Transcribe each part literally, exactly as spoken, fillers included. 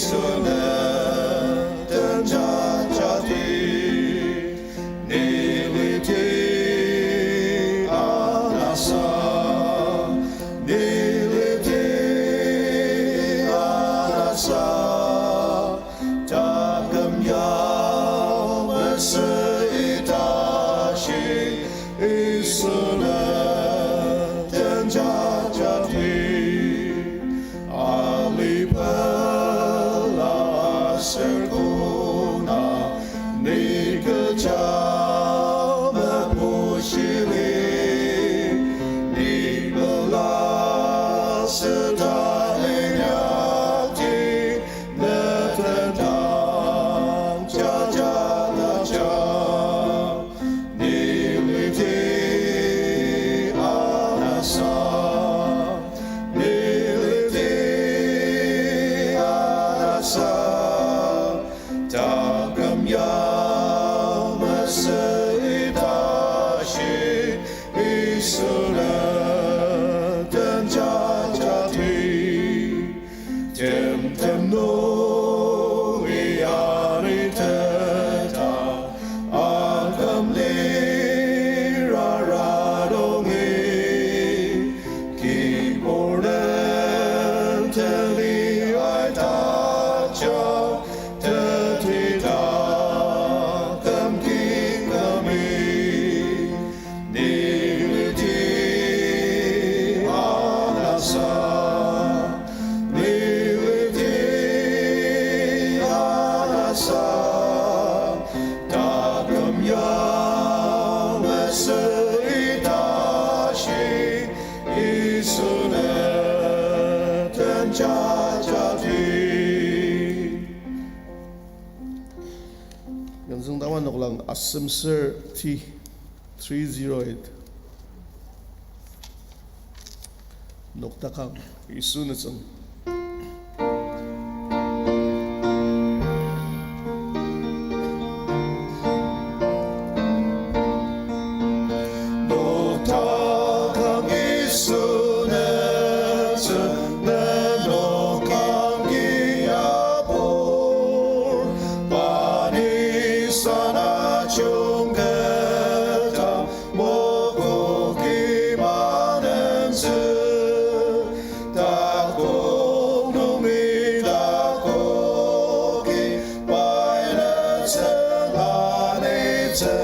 Yisu ne tenjajati, ni liti anasa, ni liti anasa, taküm ya mesü itashi, Yisu ne tenjajati. Alipela aser kona ni kecha mebushili, ni pela seta inyakti, ne tendang jaja taja. Ni liti anasa, ni liti anasa, taküm ya mesü itashi, Yisu ne tenjajati. Timtem nungi aniteta, aküm lirara nungi, Kibur den tali aitaja, teti taküm kikami. Ni liti anasa, ni liti anasa, taküm ya mesü itashi, Yisu ne tenjajati. Yangzüng dama noklang asem ser T three zero eight. Noktakang Yisu nütsüng. Noktakang Yisu nütsüng, ne noklang kiapur, pani sana jungketa, mokoki manentsü, takok nungi takoki, pai nütsüng anitsü,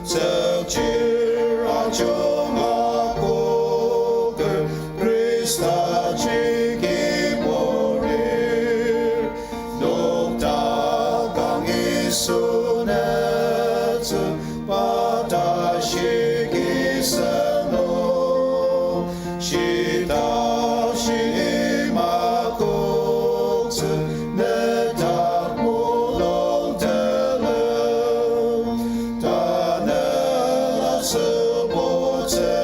tsükchir ajunga koker, Khrista jiki purir. Noktakang Yisu nütsüng, pa tashi kisüng nung, shita shi imakoktsü, ne dak mulung telem, tanela sübotsü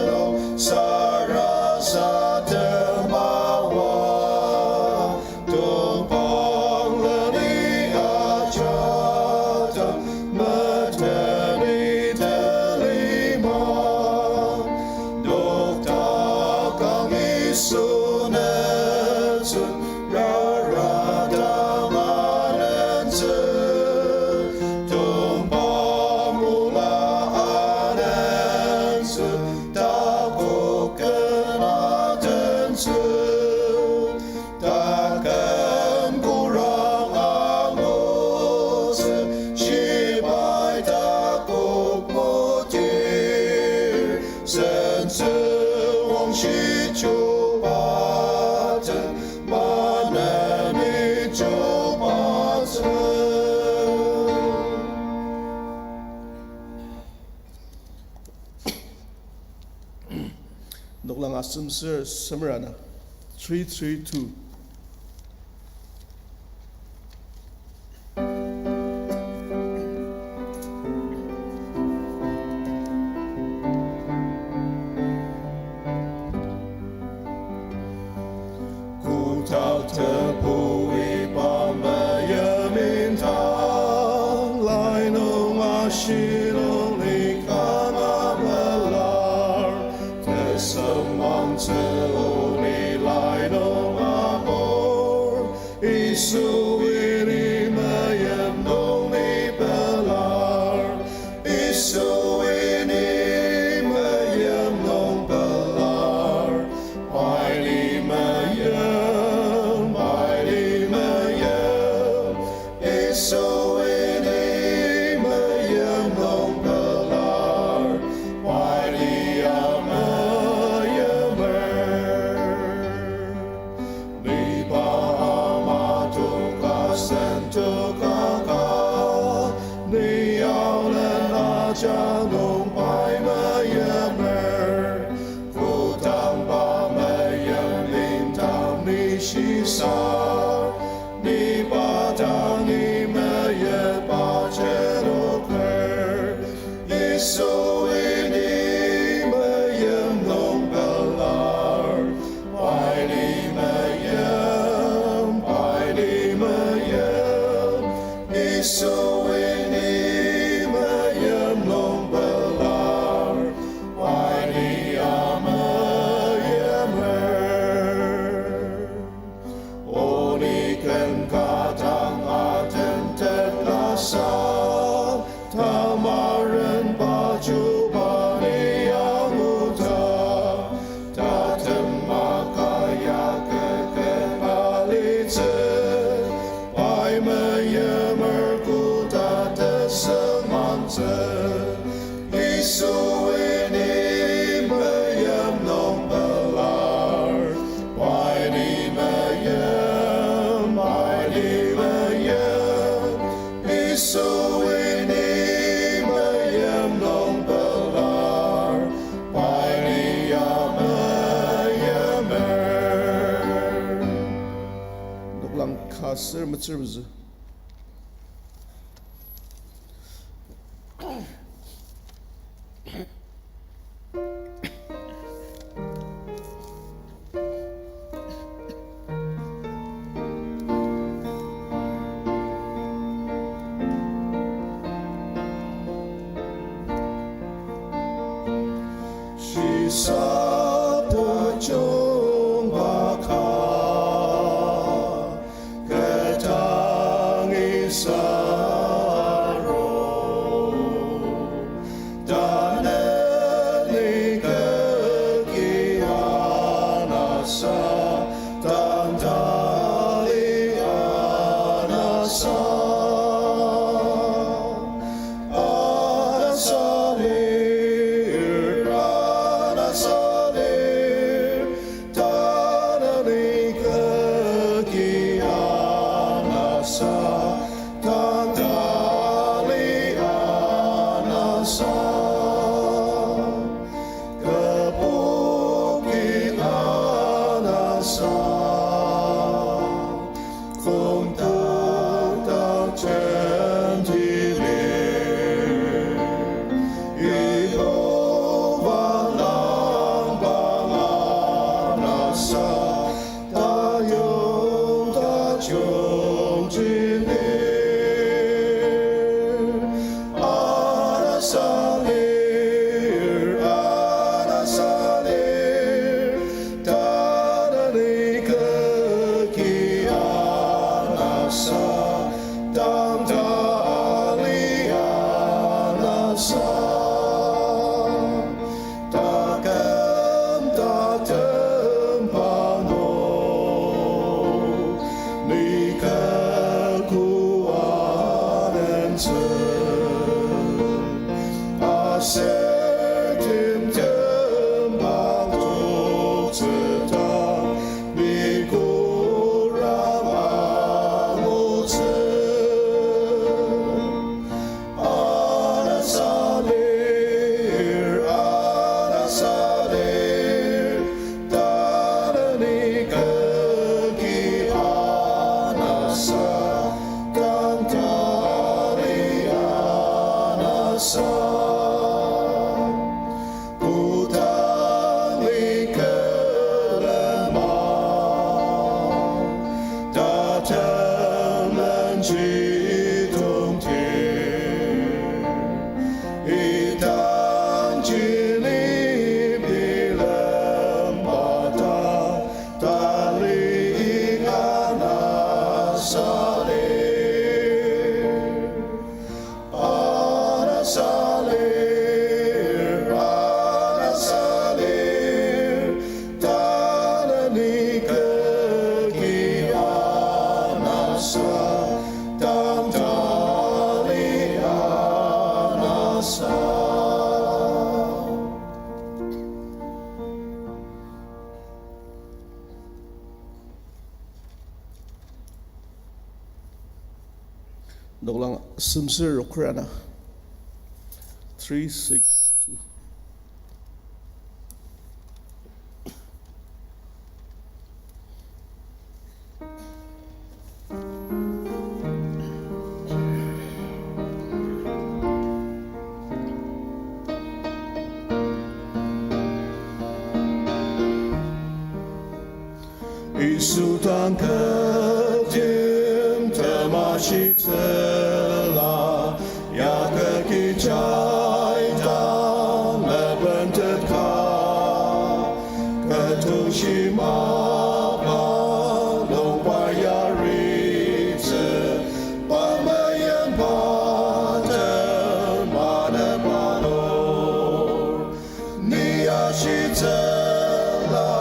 nung, sarasademer wa. Tongpang leni ajata, meteni telima. Noktakang Yisu nütsüng, rara dang anentsü. Tongpang ola anentsü, takok ken atentsü. Taküm kurang angutsü, shibai takok mutir, sentsü wangshi chubatsü, maneni chubatsü. Noklang asem ser semer ana, three three two. Kotak tebu iba meyemin dang, lai nung ashi nung ni kanga pelar. Tesem mangtsü o ni lai nung apor, Aser metsür mezü. Shisa pachong baka ketang isaro. Taneli keki anasa, tantali anasa. Anasa lir, anasa lir, taneli keki anasa, tantali anasa. Kübok ki anasa, kongtang ta jenti lir, Yihova langpang anasa, tayong tajungji lir. Anasa lir, anasa lir, taneli keki anasa, tantali anasa. Taküm tatem pano, ni kü koa nentsü. Aser timtem baloktsüta, ni kura angutsü. Anasa lir, anasa lir, taneli keki anasa, tantali anasa. Kodang ni külema, tatem lenji tongtir, idangji ni bilemba ta, tali anasa lir. Anasa lir, anasa lir, taneli keki anasa, tantali anasa. Noklang semser rokrana. Three six two. Yisu dang kü timtem ashitsüla, ya kü kechi dang mebentetka, kü tongshi mapa nungba yaritsü, pa meimba tem anepano. Ni ashitsüla,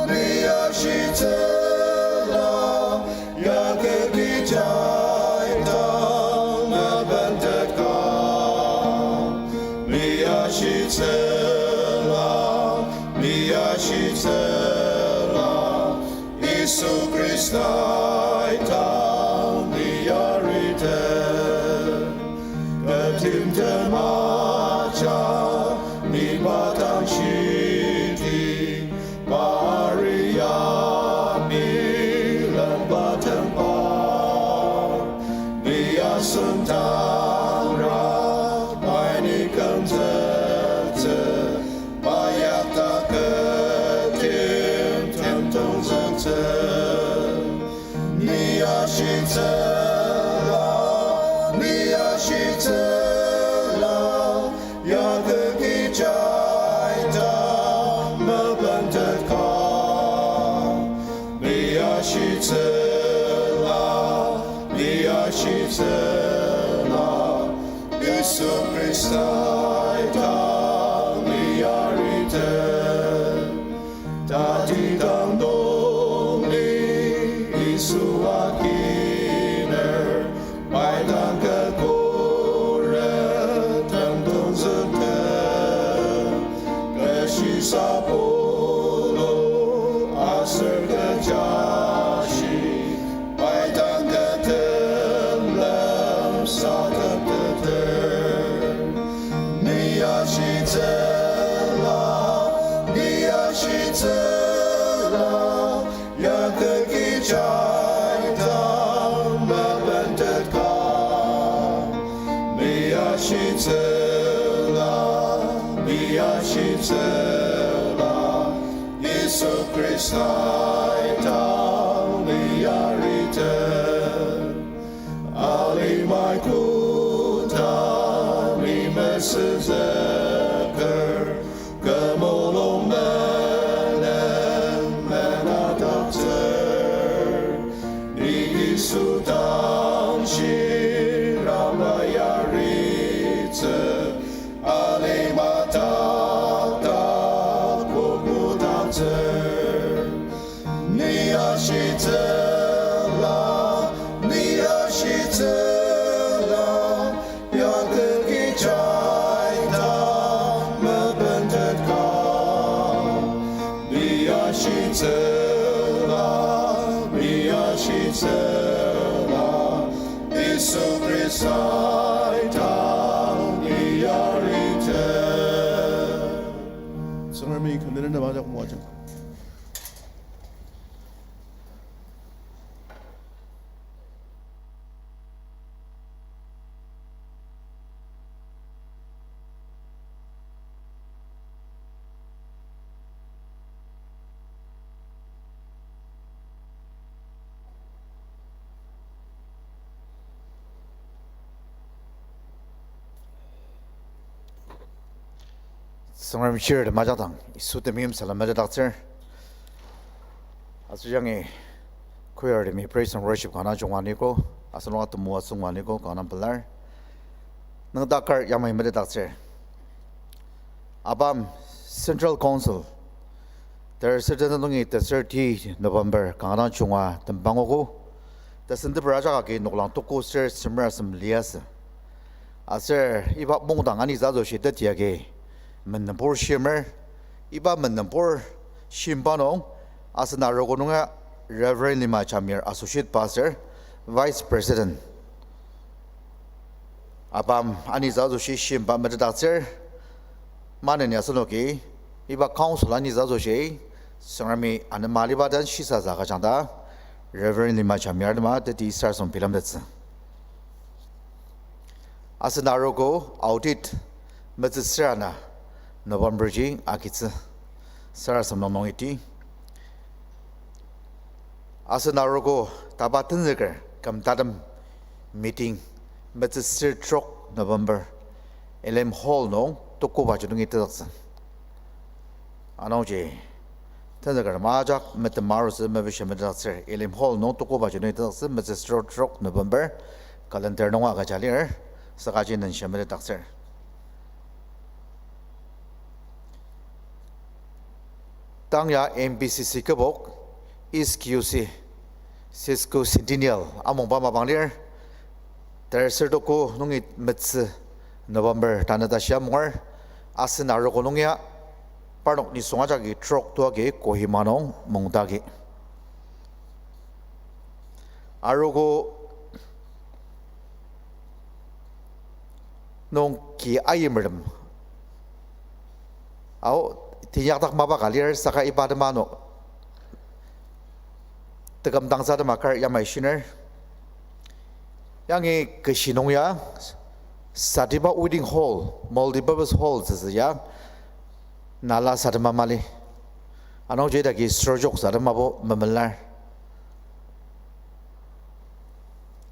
ni ashitsüla, ya kü kechi dang mebentetka. Ni ashitsüla, ni ashitsüla, Yisu Khrista dang ni yarite. Kü timtem ajak ni pa dang shidi, pa ari ya bilemba temba. Tangra, pai ni kümzüktsü, pa yakta kü tim tongzüktsü. Ni ashitsüla, ni ashitsüla, ya kü kechi aita mebentetka. Ni ashitsüla, ni ashitsüla, Yisu Khrista aita ni arite. Tatidang nung ni Yisu akiner, pai dang kü kore tentong züngte. Kü shisa pulu aser kü jashi, pai dang kü temlem satepteter. Ni ashitsüla, ni ashitsüla, ya kü kechi aita mebentetka. Ni ashitsüla, ni ashitsüla, Yisu Khrista aita ni arite. Alimai koda ni mesüzüker, kü mulung menen menadaktsür. Ni Yisu dang shiraba yaritsü, alima taktak kokudaktsür. Ni ashitsüla, ni ashitsüla, ya kü kechi aita mebentetka. Ni ashitsüla, ni ashitsüla, Yisu Khrista aita ni arite. Tsüngremi kümdenen ajak moajang. Tsüngrem shirtem ajak dang, Yisu temeim salem metetdaktsür. Aser yangi choir temi praise and worship kanga jungwa niko, asenok temoatsü ngua niko, kanga pelar. Nüngdak kar yamai metetdaktsür. ABAM Central Council, ter seten nungi teser ti November kanga dang jungwa tembangogo, tesenteper ajak agi noklang tuko ser semer asem liasü. Aser iba mungdang anitsü asoshi teti agi mendenpur shimer, iba mendenpur shimba nung asen arogo nunga Reverend Lima Jamir, Associate Pastor, Vice President, ABAM anitsü asoshi shimba metetdaktsür. Maneni asenoki iba council anitsü asoshi Tsüngremi anema aliba den shisatsü agüjang ta Reverend Lima Jamir atema teti sarasadem bilemtettsü. Asen arogo audit metsüsür ana November ji agitsü sarasadem nung nung iti. Asen arogo tapa tenzüker küm tatem meeting metsüsür trok November, Elim Hall nung tukoba ji nungi tezüktsü. Anungji tenzüker majak metem arutsü mepishi metetdaktsür, Elim Hall nung tukoba ji nungi tezüktsü, metsüsür trok November, calendar nung agüja lir, saka ji nensha metetdaktsür. Tang ya M B C C kübok, S Q C, Cisco Centennial amungba mapang lir, teser tuko nungi metsü November tanü tashi amunger, asen arogo nung ya parnok nisung ajaki trok tuagi Kohima nung mungdagi. Arogo nung ki aimertem ao, teinyakdak mapa ka lir saka iba tema ano tekümdangtsü atema kar yamai shiner. Yangi keshi nung ya, satiba wedding hall, multipurpose hall tsütsü ya, nala satema mali. Anungji idaki sürjok satemabo memelar.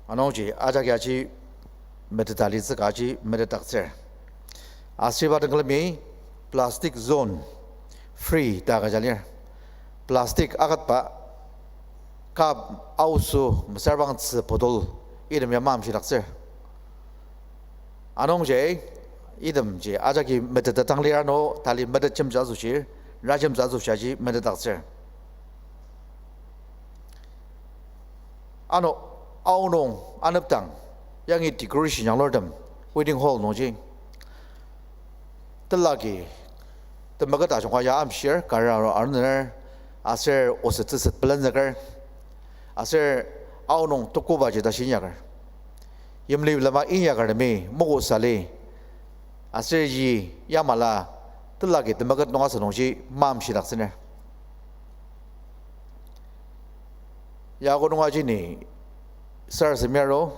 Anungji ajak yaji meteta litsü kaji metetdaktsür. Asüba tengklemi plastic zone free ta agüja lir. Plastic akatba cup, aoso, mesüra bangtsü bottle, item ya mamshidaktsür. Anungji, itemji ajaki metetdang lir ano, tali metet jemtsü asoshi, ra jemtsü asoshi aji metetdaktsür. Ano, aonung anepdang, yangi decoration yanglurtem, wedding hall nungji. Telagi, temeket ajunga ya amshir, kara aruner, aser oset teset pelenzüker, aser aonung tokobaji tashi inyaker. Yimli bilema inyaker temi, moko sali, aser yi yamala, telagi temeket nung asü nungji mamshidaktsüner. Yako nung aji ni sarasadem aru,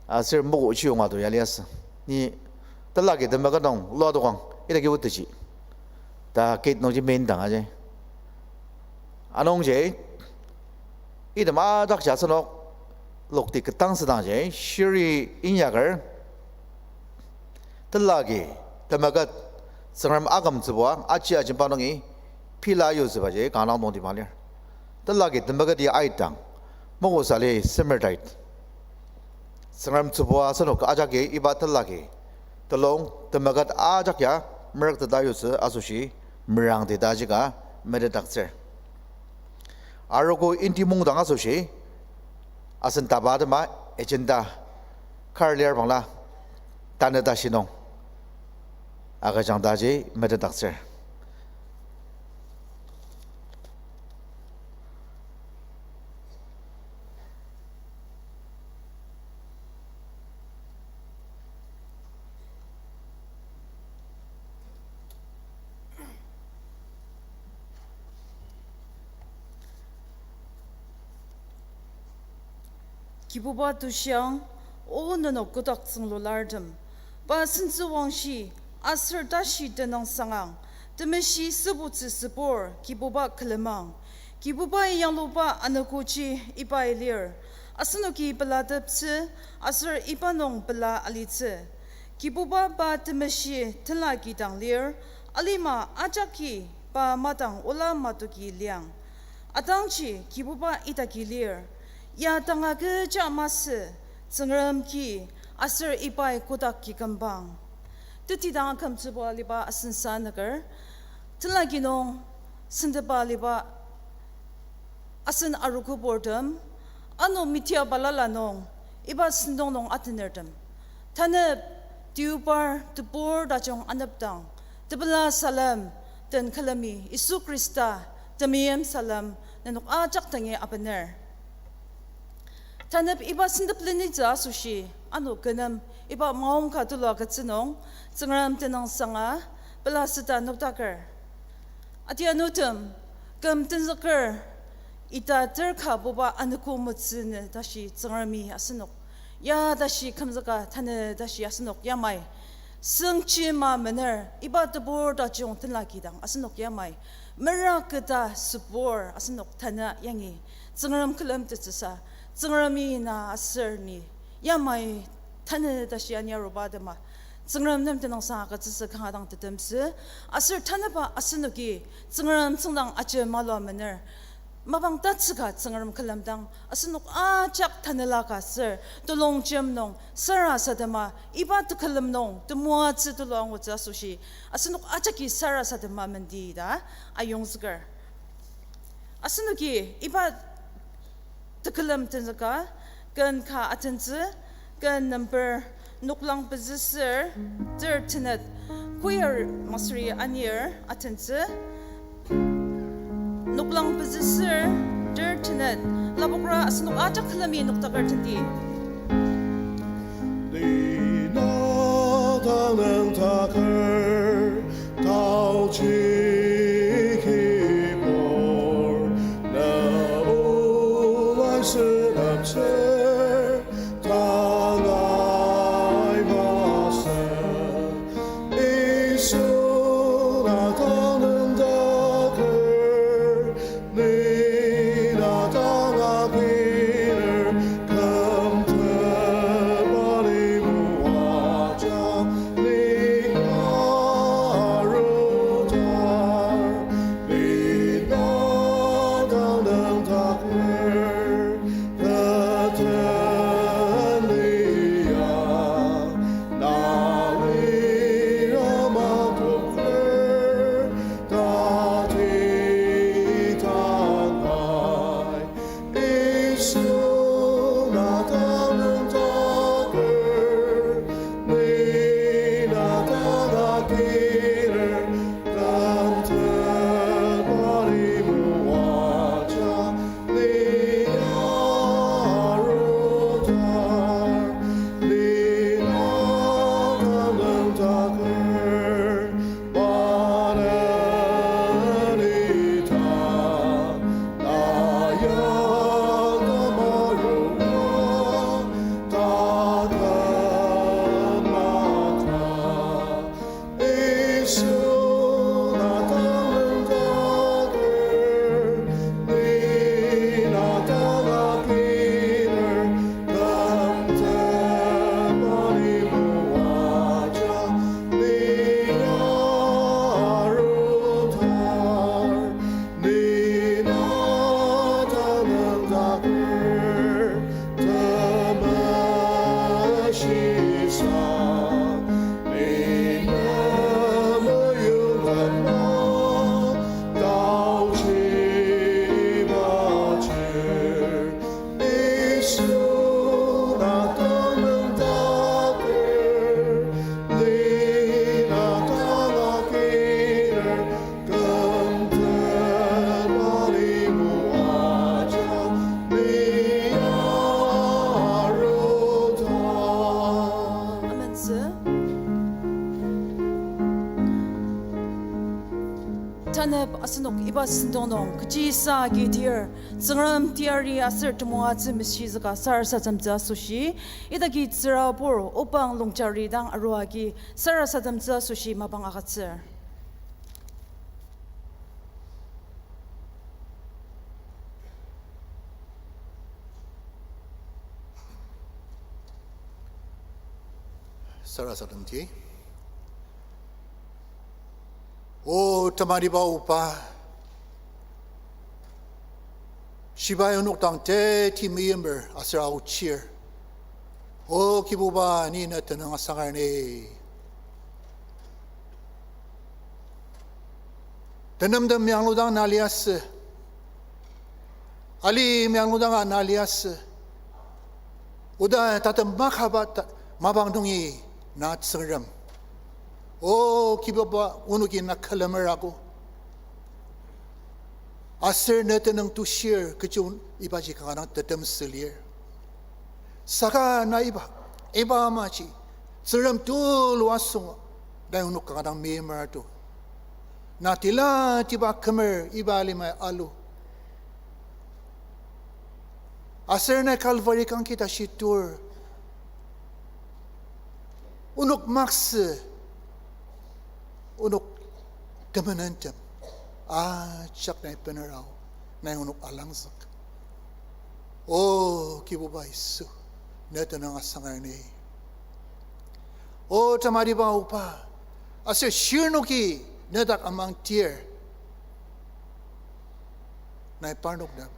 aser moko chiyonga to ya liasü. Ni telagi temeket nung lua tokang, idaki oteji ta gate nungji main dang aji. Anungji, item ajak ja asenok lokti ketang südangji, shiri inyaker, telagi temeket Tsüngrem akümtsübua aji ajemba nungi pela yutsübaji kanga nung dima lir. Telagi temeketi aitang, moko sali semertait. Tsüngrem tsübua asenok ajaki iba telagi telung temeket ajak ya merükteta yutsü asoshi merangteta ajika metetdaktsür. Arogo inti mungdang asoshi, asen taba atema agenda kar lir bangla, tanü tashi nung agüjang taji metetdaktsür. Kibuba tushiang, o nenok kotak tsünglulartem, pa sentsüwangshi, aser tashi tenüng sangang, temeshi sübutsü sübur Kibuba külemang. Kibubai yangluba anogoji ibai lir. Asenoki pelateptsü, aser iba nung pela alitsü. Kibuba pa temeshi tenla kidang lir, alima ajaki pa madang ola matoki liang. Atangji Kibuba idaki lir, ya tanga kecha masü, Tsüngrem ki, aser ibai kotak ki kümbang. Tetidang akümtsüba aliba asen sanüker, tenla ki nung sentepa aliba asen arogo purtem, ano media balala nung, iba sentong nung atenertem, tanep, deobar, tebur tajung anepdang, tepela salem, den külemi Yisu Khrista temeim salem nenok ajak dangi abener. Tanep iba sentep lenitsü asoshi, ano kü nem iba maongka tulu agütsü nung, Tsüngrem tenüng sanga, pelaseta nokdaker. Atianutem, küm tenzüker, ita terka buba anogo metsünü tashi Tsüngremi asenok ya tashi kümzüka tanü tashi asenok yamai sengchi ma mener, iba tebur tajung tenla kidang asenok yamai mera keta sübur asenok tanü yangi Tsüngrem külem tetsüsa, Tsüngremi na aser ni yamai tanü tashi ania aruba atema, Tsüngrem nem tenüngsang agütsütsü kanga dang tetemsü, aser tanüba asenoki Tsüngrem tsüngdang aji malua mener, mapang tatsüka Tsüngrem külemdang asenok ajak tanela ka ser telongjem nung sarasadema iba tekülem nung temoatsü tulu angutsü asoshi asenok ajaki sarasadema mendi ta ayongzüker. Asenoki iba tekülem tenzüka, ken ka atentsü, ken number noklang pezü ser ter tenet, choir masüri anir atentsü, noklang pezü ser ter tenet, lapokra asenok ajak külemi noktaker tendi. Ni na dang nüng taker, taochi kibur, na o lai sünaptsü, ta Asenok iba sentong nung kechisa agi tir, Tsüngrem teyari aser temoatsü meshizüka sarasademtsü asoshi, idaki tsürabur Opang Longchari dang arua agi sarasademtsü asoshi mapang agütsür. Sarasademdi. O temariba Oba, shibai onok dang teti meimer aser aochir. O Kibuba, ni ne tenüng asangar ni. Tenemtem miangludang na liasü. Ali miangludanga na liasü. Oda tatem makaba ta-, mapang nungi na Tsüngrem. O Kibuba, onoki na külemer ako. Aser ne tenüng tushir kechi ibaji kanga dang tetem sülir. Saka na iba, iba amaji, Tsüngrem tulu asünga, nai onok kanga dang meimer to. Na tila tiba kümer iba alimai alu. Aser nai Calvary kangki tashi tur. Onok maksü, onok temenentem, ajak nai bener ao, nai onok alangzük. O Kibuba Yisu, ne tenüng asangar ni. O temariba Oba, aser shirnoki nedak amangtir. Nai parnok nem.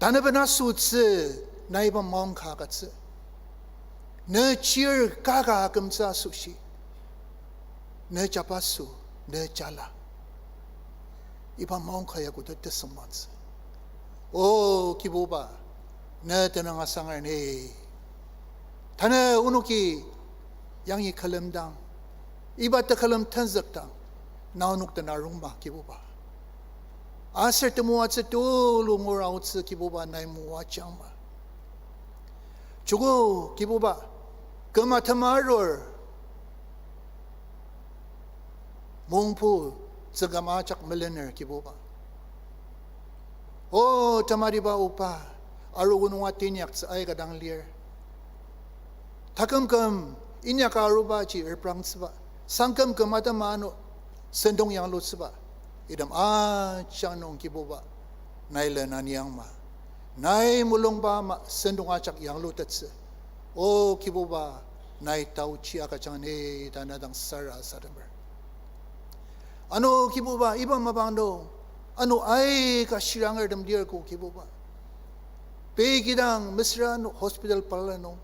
Tanü bena sütsü, nai iba maong ka agütsü. Ne chir kaka akümtsü asoshi. Ne jabaso, ne jala. Iba maong ka ya koda tesüngmangtsü. O Kibuba, ne tenüng asangar ni. Tanü onoki yangi külemdang, iba tekülem tenzükdang, na onok den arungma Kibuba. Aser temoatsü tulu ngura aotsü Kibuba nai moajangma. Joko Kibuba, küm atema arur, mungpu tsüngkam ajak melener Kibuba. O temariba Oba, arogo nunga teinyaktsü aika dang lir. Takümküm inyaka arubaji reprangtsüba, sangkümküm atema ano sentong yanglutsüba, item ajak nung Kibuba, nai lenaniangma. Nai mulungba ama sentong ajak yanglutettsü. O Kibuba, nai taochi agüjang ni ta na dang sarasademer. Ano Kibuba, iba mapang nung, ano aika shirangertem lir ko Kibuba. Pei kidang mesüra ano hospital balala nung,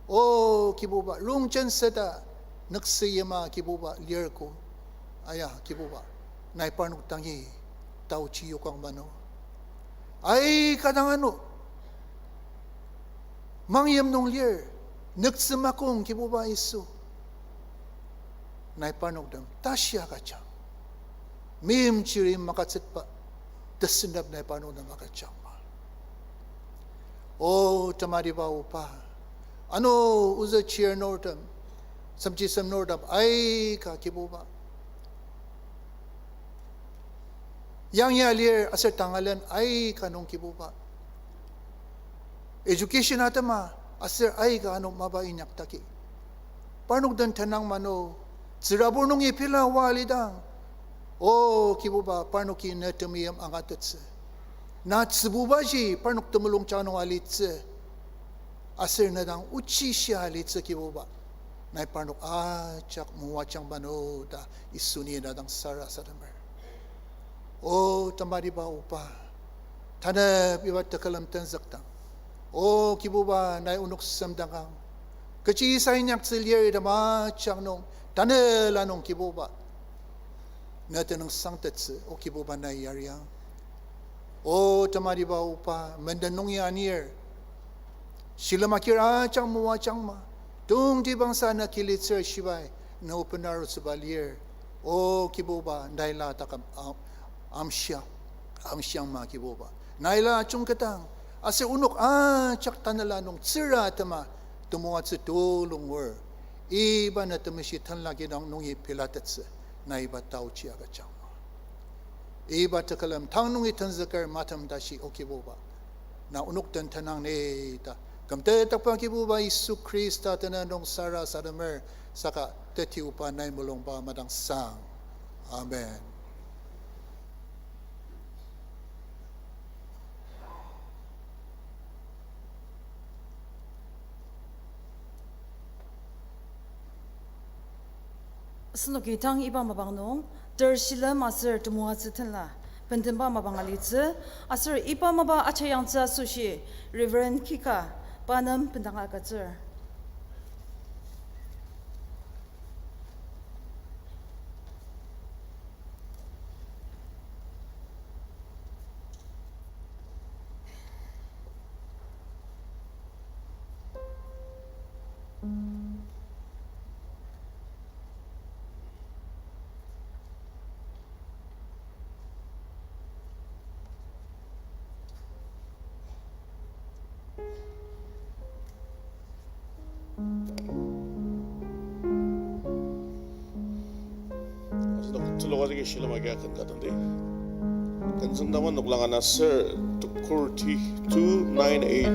O Kibuba, rongjen seta nüksü yima Kibuba lir ko. Aya Kibuba, nai parnok dangi taochi yokang mano. Aika dang ano mangyim nung lir, nüktsü makong Kibuba Yisu. Nai parnok dang tashi agüjang. Meimchiri magütsütba tesünep nai parnok dang agüjangma. O temariba Oba, ano ozü chir nurtem, semchisem nurtem aika Kibuba. Yangi alir aser tangalen aika nung Kibuba. Education atema aser aika ano mapa inyaktaki. Parnok den tenang mano, tsürabur nungi pela wa alidang. O Kibuba, parnoki ne temeim angatettsü. Na tsübubaji parnok temulungjang nung alitsü. Aser ne dang ochi shia alitsü Kibuba. Nai parnok ajak moajang mano ta Yisu ni na dang sarasademer. O temariba Oba, tanep iba tekülem tenzükdang, O Kibuba, nai onok semdangang. Kechisa inyaktsü lir item ajak nung, tanela nung Kibuba, ne tenüng sangtettsü, O Kibuba, nai yariang. O temariba Oba, menden nungi anir, shilem akir ajak moajangma, tongtibangsa na kilitsür shibai, na open arutsüba lir. O Kibuba, naila taküm am-, amshia, amshiangma Kibuba. Naila ajungketang, aser onok ajak tanela nung tsüra atema, temoatsü tulu ngur. Iba na temeshi tenla kidang nungi pelatettsü, nai iba taochi agüjangma. Iba tekülem tang nungi tenzüker matem tashi, O Kibuba, na onok den tenang ni ta. Kümtetdakba Kibuba Yisu Khrista tenüng nung sarasademer, saka teti oba nai mulungba madangsang. Amen. Asenoki tang iba mapang nung, ter shilem aser temoatsü tenla bendenba mapang alitsü, aser iba mapa ajayangtsü asoshi Reverend Kika pa nem bendang agütsür. Asenok tsülu ajaki shilem agi akan ka tangdi. Kenzüng taman noklang ana ser tukur ti two nine eight.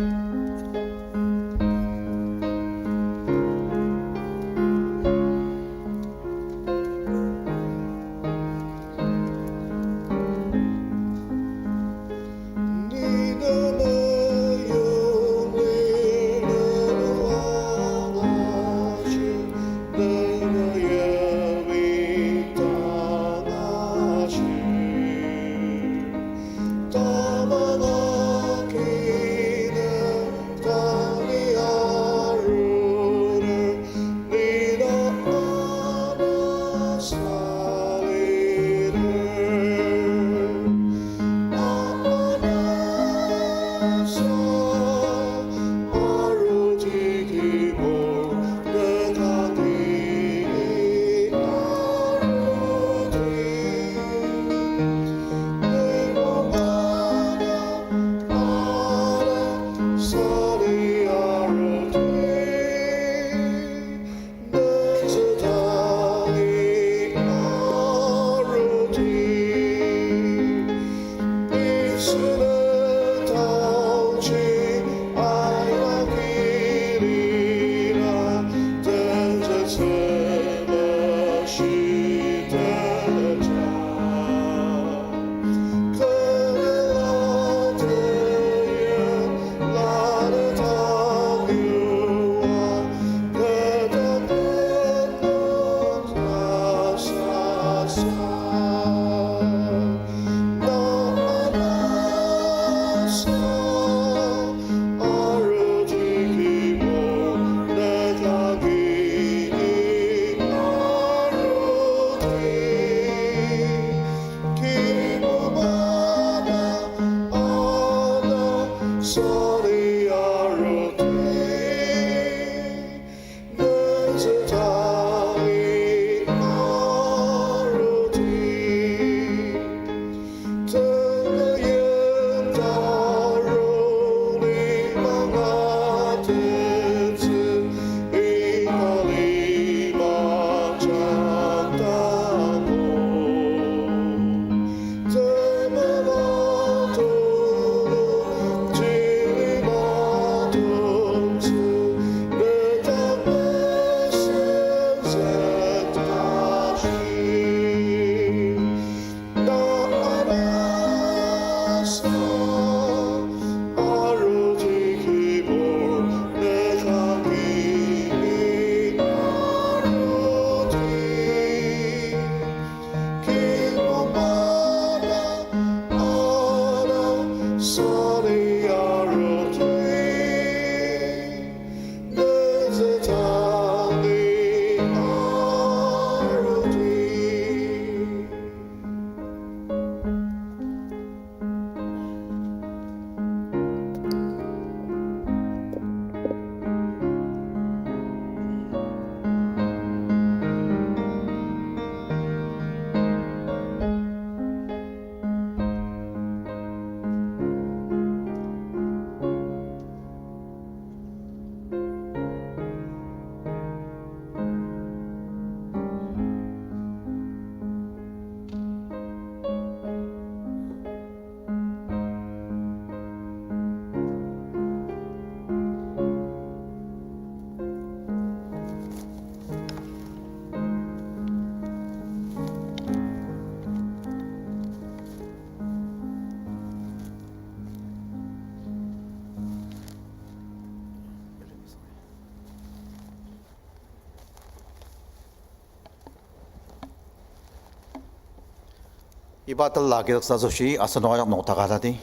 Iba tela kidaksa asoshi asenok ajak nokdaka tati.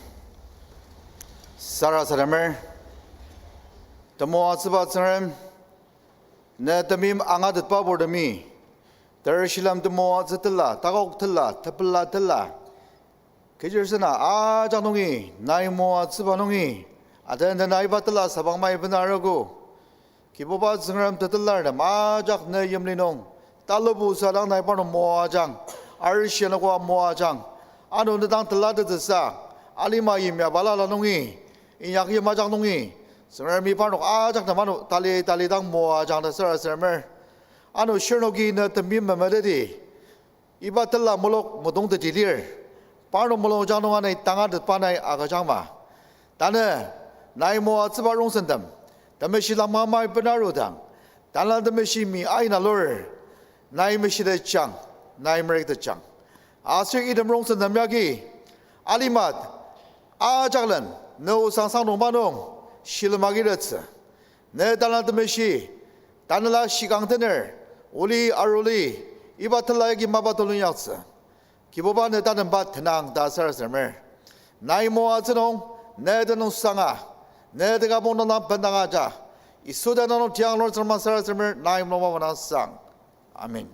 Sarasademer, temoatsüba Tsüngrem, ne temeim angatetba purtemi, ter shilem temoatsü tela, takok tela, tepela tela, kechirsena ajak nungi, nai moatsüba nungi, aten tena iba tela sabang mai bena arogo. Kibuba Tsüngrem tetelartem ajak ne yimli nung, talubu sadang nai parnok moajang, arishi anogo moajang, ano ne dang telatettsüsa, alima yimya balala nungi, inyak yim ajak nungi, Tsüngremi parnok ajak nem ano tali tali dang moajang ta sarasademer. Ano shirnoki ne temeim memeteti, iba tela mulok mudong teji lir. Parnok mulungjang nung anai tangatetba nai agüjangma. Tanü, nai moatsüba rongsentem, temeshi lamamai benarudang, Tanela Temeshi mi aina lur, nai meshitetjang, nai merüktetjang. Aser item rongsentem yagi, alimat, ajaklen, ne osang sang nungba nung, shilem agitettsü. Ne Tanela Temeshi, tanela shikang tener, oli aruli, iba tela yagi mapa tulunyaktsü. Kibuba ne tatemba tenang ta sarasademer. Nai moatsü nung, ne tenüng sanga, ne tekabong nung bendang aja. Yisu tenüng nung tiang lur Tsüngrem sarasademer, nai mulung mapa nang sang. Amen.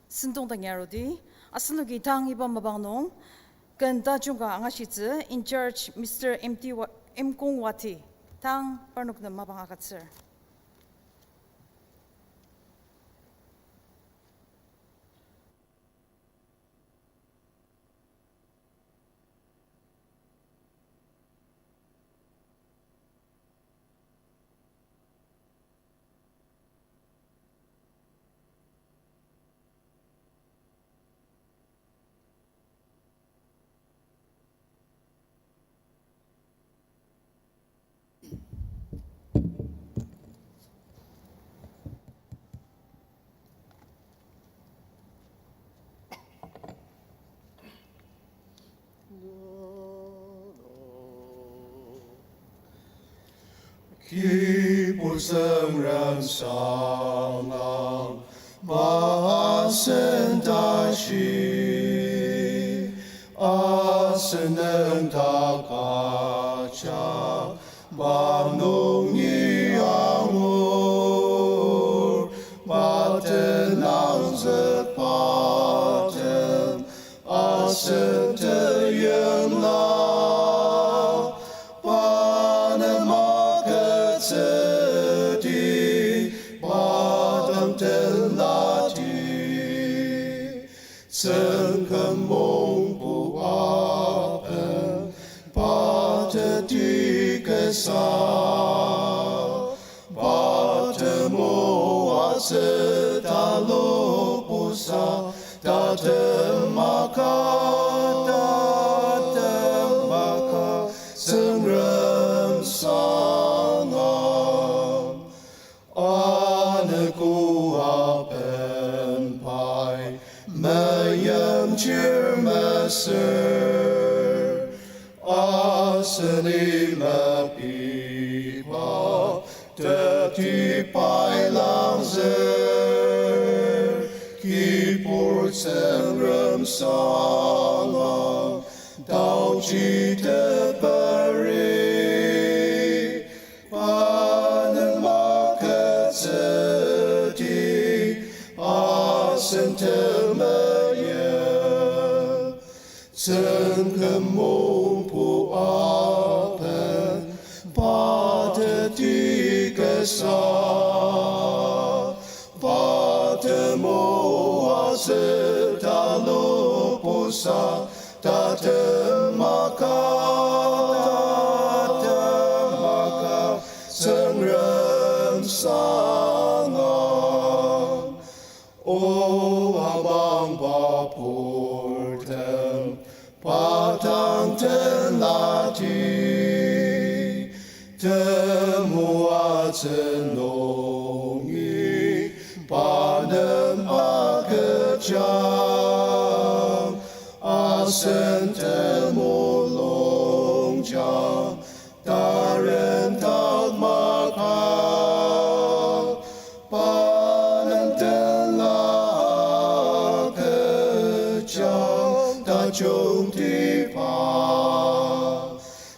Sentong dangi arudi, asenoki tang iba mapang nung, ken tajung ka angashitsü, in charge Mister M T Wa-, M Kong Wati, tang parnok nem mapang agütsür. Kibur Tsüngrem sangang, ba asen tashi, asen nüngdak ajak, ba nungi angur, ba tenangzük patem, asen teyimla, pa nem agütsüdi, pa dang tenladi. Tsüngrem mungbu aben, pa teti kasa, pa temoatsü talubusa, tatem maka, tatem maka, Tsüngrem sangang. Anogo aben pai meimchir mesür, aseni mepiba teti pai langzür, kibur Tsüngrem sangang, taochi teperi, pa nem agütsüdi, asen temeim. Tsüngrem mungbu aben, pa teti kasa, pa temoatsü talubusa, tatem maka, tatem maka, Tsüngrem sangang. O amangba purtem, pa dang tenladi, temoatsü nungi pa nem agüja. Sen temulungjang, taren takmaka, pa nem tenla agüjang tajungtiba.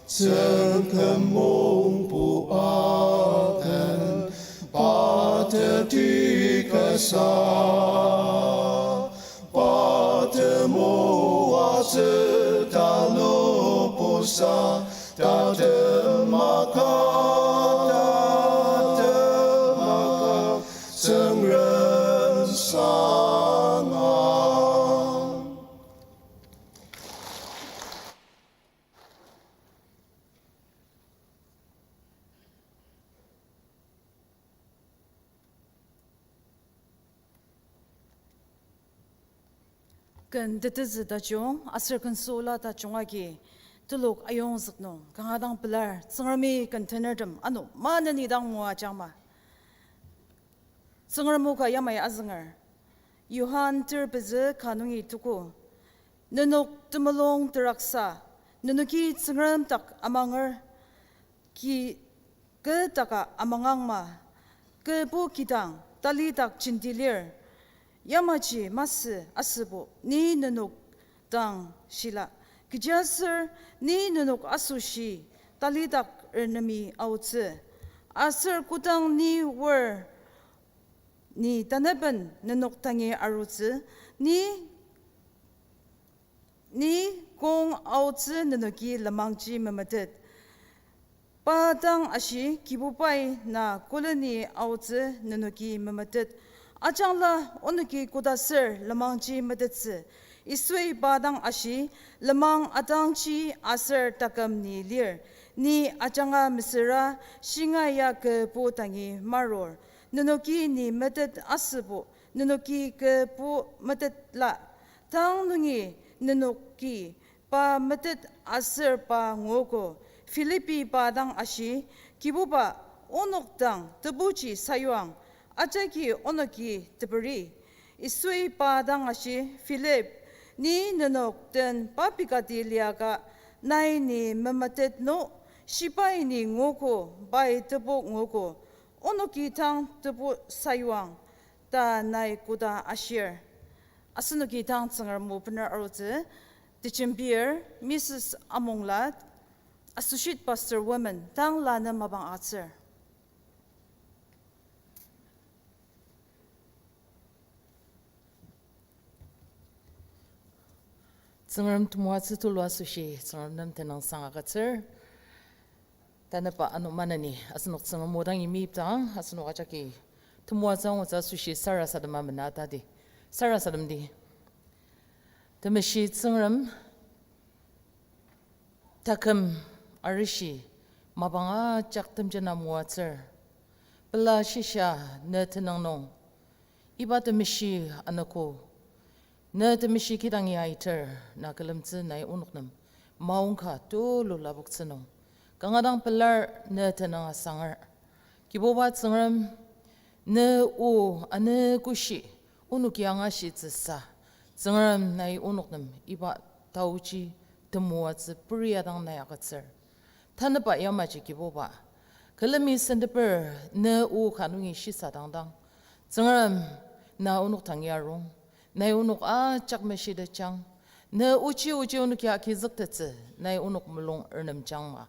Tsüngküm mungbu aken, pa teti kasa, pa temoatsü talubusa, tatemaka, tatemaka, Tsüngrem sanga. Ken tetezü tajung, aser ken süla tajung agi, telok ayongzük nung kanga dang pelar, Tsüngremi ken tenertem ano maneni dang moajangma. Tsüngrem o ka yamai azünger. Johan ter pezü ka nungi tuku. Nenok temulung teraksa, nenoki Tsüngrem dak amanger, ki kü daka amangangma, kü bo kidang tali dak jenti lir. Yamaji masü asübo ni nenok dang shila, kechiaser ni nenok asoshi tali dak renemi aotsü. Aser kodang ni wer, ni tanaben nenok dangi arutsü, ni ni kong aotsü nenoki lenmangji memetet. Pa dang ashi, Kibubai na koleni aotsü nenoki memetet. Ajangla onoki kodaser lenmangji metettsü. Yisui pa dang ashi, lenmang atangji aser taküm ni lir. Ni ajanga mesüra shinga ya kü bo dangi marur. Nenoki ni metet asübo, nenoki kü bo metetla. Tang nungi nenoki pa metet aser pa nguogo. Philippi pa dang ashi, Kibuba, onok dang tebuji sayuang, ajaki onoki teperi. Yisui pa dang ashi, Philip, ni nenok den pa pekati liaka, nai ni memetet no, shibai ni nguogo, pai tebu nguogo, onoki tang tebu sayuang, ta nai koda ashir. Asenoki tang Tsüngrem o bener arutsü, tejembir Missus Amongla, Associate Pastor Women, tang lanü mapang atsür. Tsüngrem temoatsü tulu asoshi, Tsüngrem nem tenüngsang agütsür. Tanüba ano maneni, asenok Tsüngrem o dang imipdang, asenok ajaki temoatsü angutsü asoshi sarasadema mena tadi. Sarasademdi. Temeshi Tsüngrem, taküm arishi mapang ajak temjena moatsür. Pela shisa ne tenüng nung, iba temeshi anogo, ne temeshi kidangi aiter, na külemtsü nai onok nem maongka tulu lapoktsü nung, kanga dang pelar ne tenüng asanger. Kibuba Tsüngrem, ne o anogoshi onoki angashitsüsa, Tsüngrem nai onok nem iba taoji temoatsü peria dang nai agütsür. Tanüba yamaji Kibuba, külemi senteper ne o ka nungi shisadangdang, Tsüngrem, na onok tangi arung, nai onok ajak meshitejang, ne ochi ochi onoki agizüktettsü, nai onok mulung ernemjangma.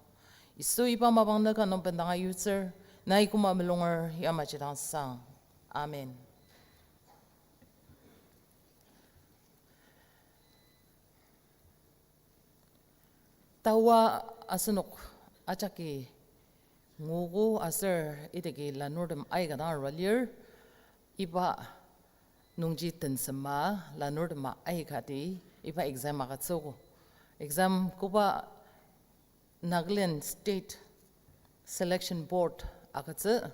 Yisu iba mapang ne ka nung bendanga yutsür, nai koma mulunger yamaji dang sang. Amen. Tawa asenok ajaki nguogo aser idaki lanurtem aika dang arua lir, iba nungji tensema lanurtema aikati iba exam agütsüogo. Exam koba Nagaland State Selection Board agütsü.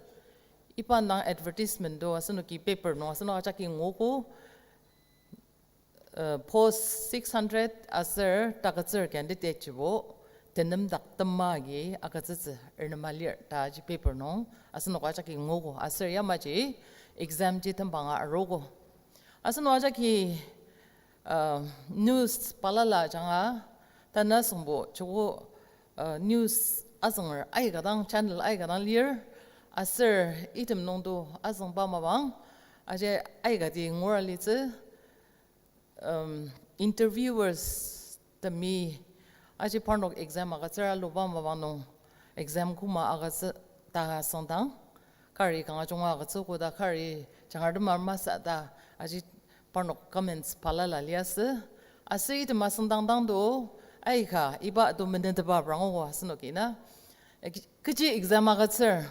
Iba dang advertisement to asenoki paper nung asenok ajaki nguogo, uh, post six hundred aser takütsür candidate jibo tenem dak tema agi agütsütsü ernema lir ta aji paper nung asenok ajaki nguogo aser yamaji exam ji tembanga arogo. Asenok ajaki Uh, news balala ajanga, tanü asüngbo, joko, uh, news azünger aika dang, channel aika dang lir, aser item nungdo azüngba mapang, aji aikati ngura litsü, um, interviewers temi, aji parnok exam agütsür aluba mapang nung exam koma agütsü ta asüngdang, kari kanga junga agütsü koda kari jangar temar masü ta, aji parnok comments balala liasü. Aser item asüngdang dang do, aika, iba do menetepa prangogo asenoki na. Ek-, kechi exam agütsür.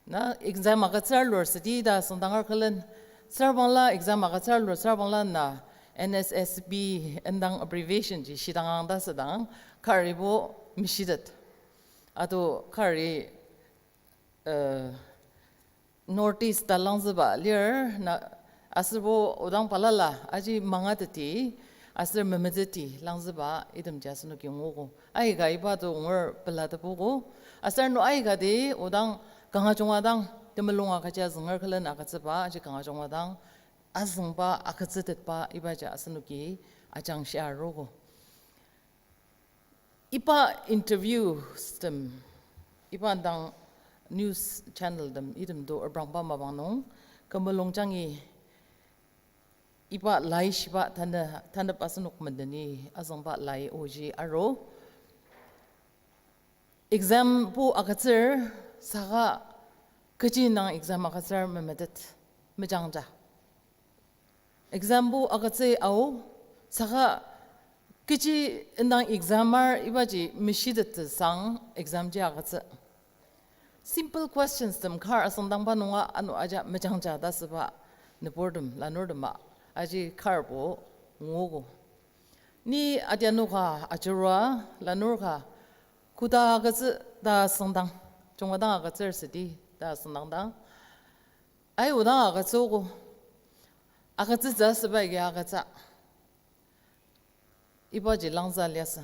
Na exam agütsür lur südi ta asüngdangar külen. Sarbangla exam agütsür lur sarbangla na N S S B indang abbreviation ji shidangang ta asüdang, karibo mishitet. Ato kari, uh, North East ta langzüba lir na, aserbo odang balala aji mangateti, aser memeteti langzüba itemji asenoki nguogo. Aika iba do ngur pelatepogo. Aser no aikati odang kanga junga dang temulung agüja zünger külen agütsüba, aji kanga junga dang azüngba agütsütetba ibaji asenoki ajangshia arogo. Iba interview tem, iba dang news channel tem, item do reprangba mapang nung, kü mulung jangi iba laishiba tanü, tanep asenok mendeni azüngba lai oji aru. Exambo agütsür saka kechi indang exam agütsür memetet, mejangja. Exambo agütsü ao, saka kechi indang examer ibaji meshitet tesang exam ji agütsü. Simple questions tem kar asüngdangba nunga ano aja mejangja ta asüba nüburtem, lanurtema aji karbo nguogo. Ni adianu ka ajurua, lanur ka koda agütsü ta asüngdang, junga dang agütsür südi ta asüngdang dang, ai odang agütsüogo, agütsütsü asüba agi agütsü. Ibaji langzü liasü.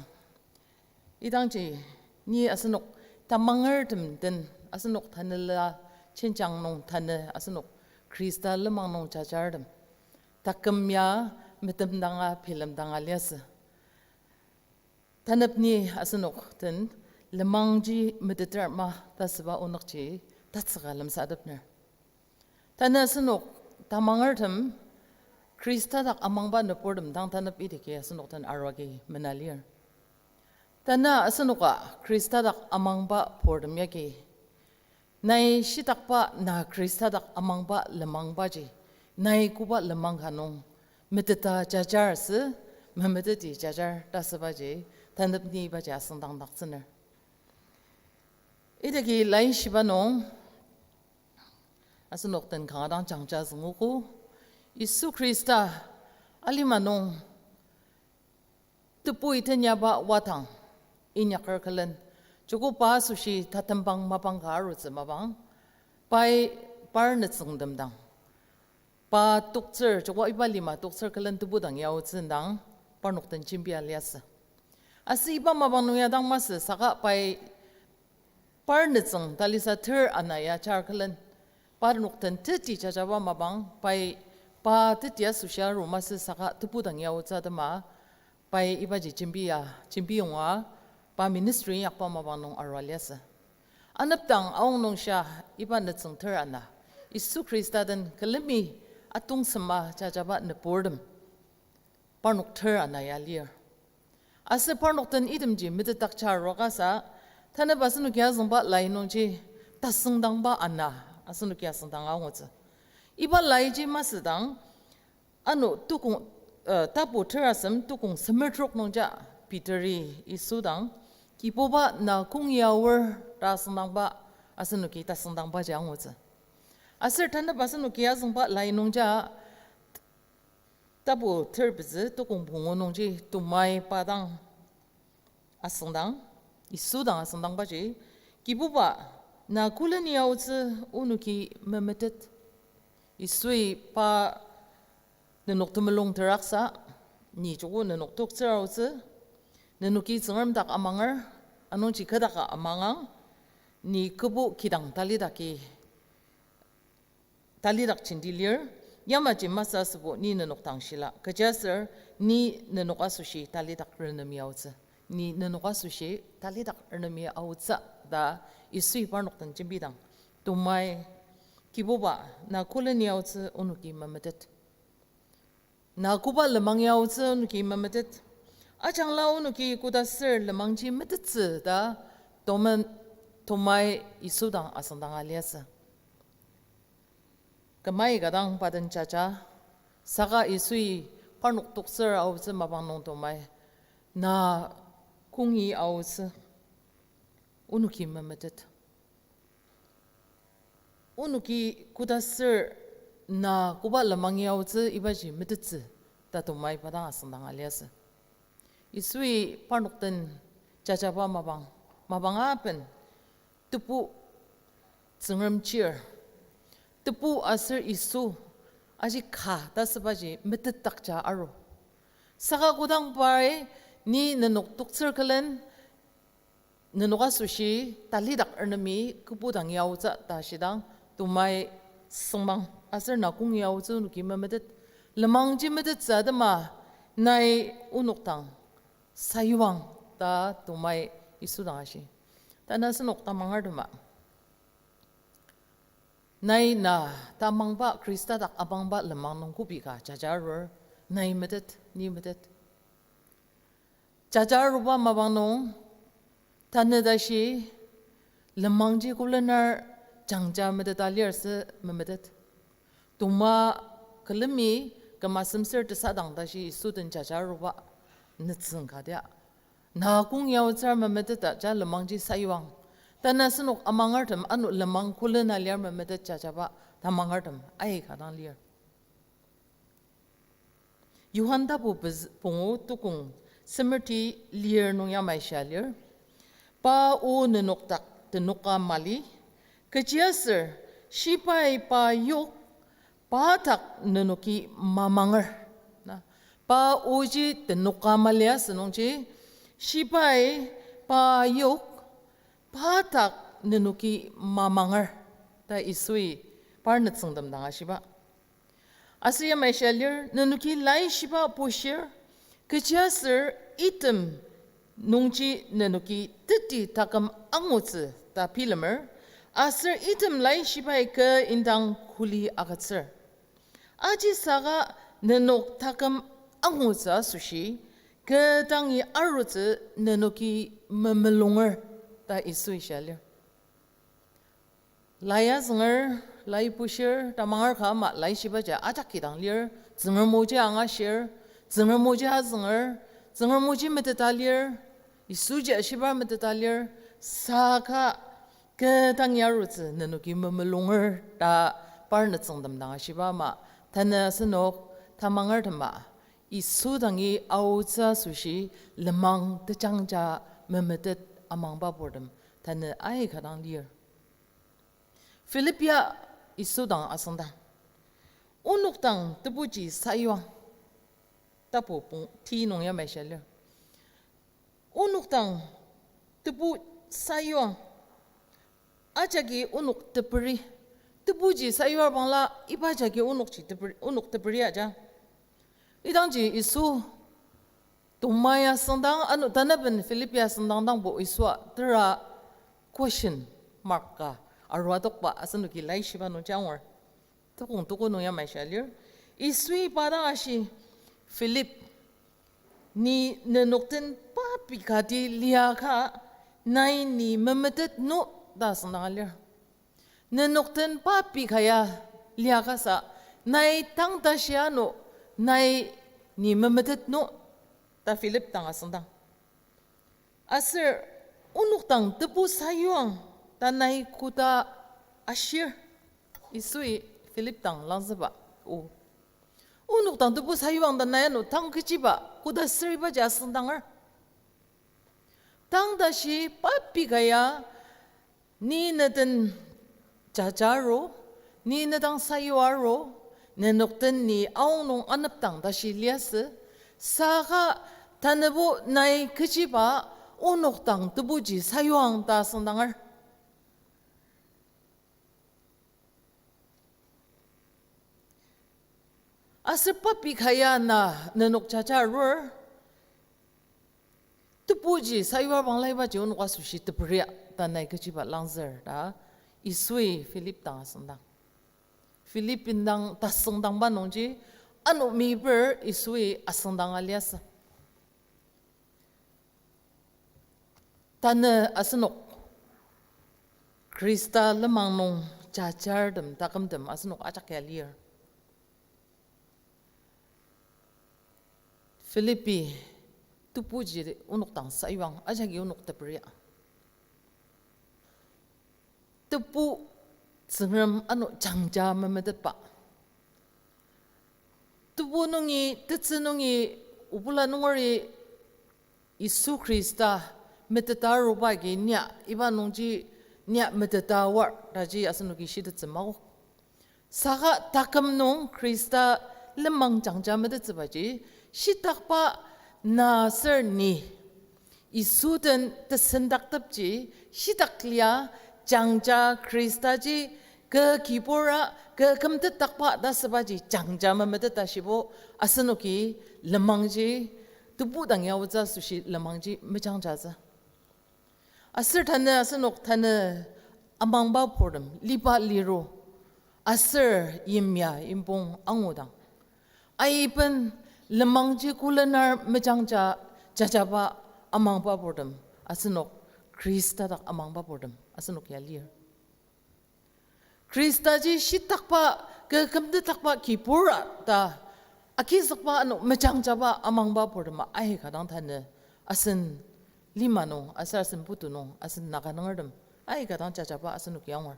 Idangji ni asenok tamangertem den asenok tanela jenjang nung tanü asenok Khrista lenmang nung jajartem taküm ya metemdanga bilemdanga liasü. Tanep ni asenok den lenmangji meteter ma ta asüba onükji tatsüka lemsatepner. Tanü asenok tamangertem Khrista dak amangba nüburtem dang tanep idaki asenok den arua agi mena lir. Tanü asenoka Khrista dak amangba purtem yagi nai shitakba na Khrista dak amangba lenmangbaji, nai koba lenmang ka nung meteta jajar asü, memeteti jajar ta asübaji, tanep ni ibaji asüngdangdaktsüner. Idaki laishiba nung, asenok den kanga dang jangja züngogo, Yisu Khrista alima nung tebui tenyaba wadang inyaker külen, joko pa asoshi tatembang mapang ka arutsü mapang, pai par nütsüngtem dang pa toktsür, joko iba lima toktsür külen tebudang ya aotsü indang parnok den jembia liasü. Aser iba mapang nung ya dang masü saka pai par nütsüng talisa ter ana ya jar külen, parnok den teti jajaba mapang pai pa teti asoshi aru masü saka tebudang ya aotsü atema, pai ibaji jembia, jembi yonga, pa ministry inyakba mapang nung arua liasü. Anepdang aonung shia iba nütsüng ter ana, Yisu Khrista den külemi atong sema jajaba nüburtem parnok ter ana ya lir. Aser parnok den itemji metetdakja arua kasa, tanep asenoki azüngba lai nungji tasüngdangba ana asenoki asüngdang angutsü. Iba laiji masüdang, ano tukong, uh, tapu terasem tukong semer trok nungja Peteri Yisu dang, Kibuba, na kong ya aor ta asüngdangba asenoki tasüngdangbaji angutsü. Aser tanep asenoki azüngba lai nungja tapu ter pezü tukong pungu nungji tomai pa dang asüngdang, Yisu dang asüngdangbaji, Kibuba, na koleni aotsü onoki memetet. Yisui pa nenok temulung teraksa, ni joko nenok toktsür aotsü, nenoki Tsüngrem dak amanger, anungji kü daka amangang, ni kübu kidang talidaki talidak jenti lir, Yamaji masü asübo ni nenok dang shila, kechiaser ni nenok asoshi talidak renemi aotsü. Ni nenok asoshi talidak renemi aotsü ta Yisui parnok den jembidang, tomai, Kibuba, na koleni aotsü onoki memetet. Na koba lemangi aotsü onoki memetet. Ajangla onoki koda ser lemangji metettsü ta tomen-, tomai Yisu dang asüngdanga liasü. Kümai ka dang pa den jaja, saka Yisui parnok toktsür aotsü mapang nung tomai, na kongi aotsü onoki memetet. Onoki koda ser na koba lemangi aotsü ibaji metettsü ta tomai pa dang asüngdanga liasü. Yisui parnok den jajaba mapang, mapang aben, tebu Tsüngrem chir, tebu aser Yisu aji ka ta sübaji metetdakja aru. Saka kodang pai ni nenok toktsür külen, nenok asoshi talidak renemi kübu dangi aotsü ta shidang, tomai süngmang, aser na kongi aotsü onoki memetet. Lemangji metettsü atema nai onok dang sayuang ta tomai Yisu dang ashi. Tanü asenok tamangertema, nai na tamangba, Khrista dak amangba lenmang nung kübok ka jaja arur, nai metet, ni metet. Jaja aruba mapang nung, tanü tashi lenmangji kolenar jangja meteta lir sü memetet. Tongma külemi küm asemsür tesadang tashi Yisu den jaja aruba nütsüng ka tia, na kong yaotsür memetet ta ja lenmangji sayuang. Tanü asenok amangertem ano lenmang kolena lir memetet jajaba tamangertem aika dang lir. Johan tapu pez-, pungu tukong semerti lir nung yamai shia lir. Pa o nenok dak tenoka mali, kechiaser shibai pa yok pa dak nenoki mamanger. Na, pa oji tenoka mali asünungji, shibai pa yok pa dak nenoki mamanger ta Yisui par nütsüngtem dang ashiba. Aser yamai shia lir, nenoki laishiba bushir, kechiaser item nungji nenoki teti taküm angutsü ta bilemer, aser item laishibai kü indang kuli agütsür. Ajisaka nenok taküm angutsü asoshi, kü dangi arutsü nenoki memulunger ta Yisui shia lir. Lai azünger, lai bushir, tamanger ka ama laishibaji ajak kidang lir, Tsüngrem oji angashir, Tsüngrem oji azünger, Tsüngrem oji meteta lir, Yisuji ashiba meteta lir, saka kü dangi arutsü nenoki memulunger ta par nütsüngtem dang ashiba ama, tanü asenok tamangertema Yisu dangi aotsü asoshi lenmang tejangja memetet amangba purtem tanü aika dang lir. Philip ya Yisu dang asüngdang, onok dang tebuji sayuang. Tapu pung ti nung yamai shia lir. Onok dang tebu sayuang. Ajaki onok teperi. Tebuji sayuar bangla iba jagi onokji teperi, onok teperi aja. Idangji Yisu tongma ya süngdang, ano tanaben Philip ya süngdang dangbo Yisua tera question mark ka arua tokba asenoki laishiba nungji angur. Tukong tuko nung yamai shia lir. Yisui pa dang ashi, Philip, ni nenok den pa pei kati liaka, nai ni memetet no ta süngdang alir. Nenok den pa pei ka ya liakasa, nai tang tashi ano, nai ni memetet no ta Philip dang asüngdang. Aser onok dang tebu sayuang ta nai koda ashir, Yisui Philip dang langzüba o. Onok dang tebu sayuang ta nai ano tang kechiba koda sür ibaji asüngdanger. Tang tashi pa pei ka ya, ni neden jajaro, ni nedang sayuaro, nenok den ni aonung anepdang tashi liasü, saka tanübo nai kechiba onok dang tebuji sayuang ta süngdanger. Aser papi kaya na nenok jaja arur, tebuji sayua bangla ibaji onok asoshi teperia ta nai kechiba langzür ta Yisui Philip dang asüngdang. Philip indang tasüngdangba nungji, ano meyiper Yisui asüngdanga liasü. Tanü asenok Khrista lenmang nung jajartem takümtem asenok ajak ya lir. Philippi tebuji onok dang sayuang ajaki onok teperia. Tebu Tsüngrem ano jangja memetetba. Tebu nungi, tetsü nungi, obula nungeri Yisu Khrista meteta aruba agi nia, iba nungji nia meteta war taji asenoki shitettsü mao. Saka taküm nung Khrista lenmang jangja metettsübaji, shitakba na aser ni Yisu den tesendaktepji shitak lia jangja Khristaji kü kibura kü kümtetdakba ta sübaji jangja memeteta shibo asenoki lenmangji tebu dang ya aotsü asoshi lenmangji mejangjatsü. Aser tanü asenok tanü amangba purtem liba liru aser yimya yimpong angudang, aiben lenmangji kolenar mejangja jajaba amangba purtem asenok, Khrista dak amangba purtem asenok ya lir. Khristaji shitakba, kü kümtetdakba kibura ta agizükba ano mejangjaba amangba purtema aika dang tanü asen lima nung aser asen putu nung asen Naga nungertem aika dang jajaba asenoki angur.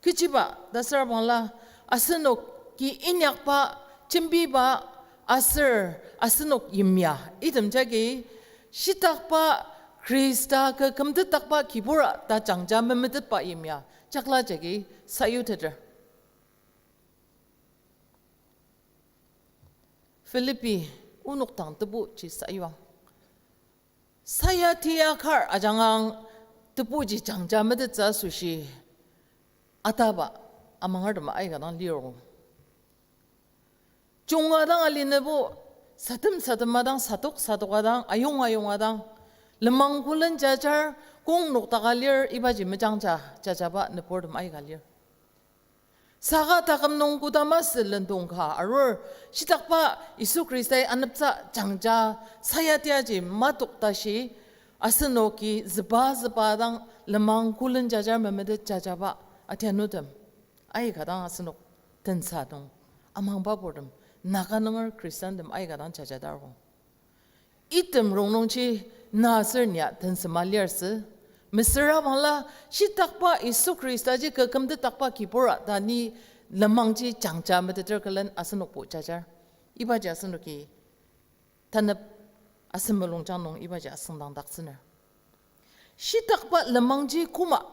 Kechiba ta süra bangla, asenoki inyakba, jembiba, aser asenok yimya item jagi shitakba, Khrista kü kümtetdakba kibura ta jangja memetetba yimya jakla jagi sayuteter. Philippi onok dang tebuji sayuang. Sayatia kar ajangang tebuji jangja metettsü asoshi ataba amangertem aika dang lir. Junga dang alinübo, sadem sadema dang, sadok sadoka dang, ayonga ayonga dang, lenmang kolen jajar, kong noktaka lir ibaji mejangja jajaba nüburtem aika lir. Saka taküm nung kodama sü lendong ka arur, shitakba Yisu Khristai aneptsü jangja sayatiaji matok tashi, asenoki züba züba dang lenmang kolen jajar memetet jajaba atianutem aika dang asenok tensa nung amangba purtem, Naga nunger Khristantem aika dang jajadar o. Item rongnungji na aser nia tensema liarsü. Mesüra bangla shitakba Yisu Khristaji kü kümtetdakba kibura ta ni lenmangji jangja meteter külen asenokbo jajar. Ibaji asenoki tanep asen mulungjang nung ibaji asüngdangdaktsüner. Shitakba lenmangji koma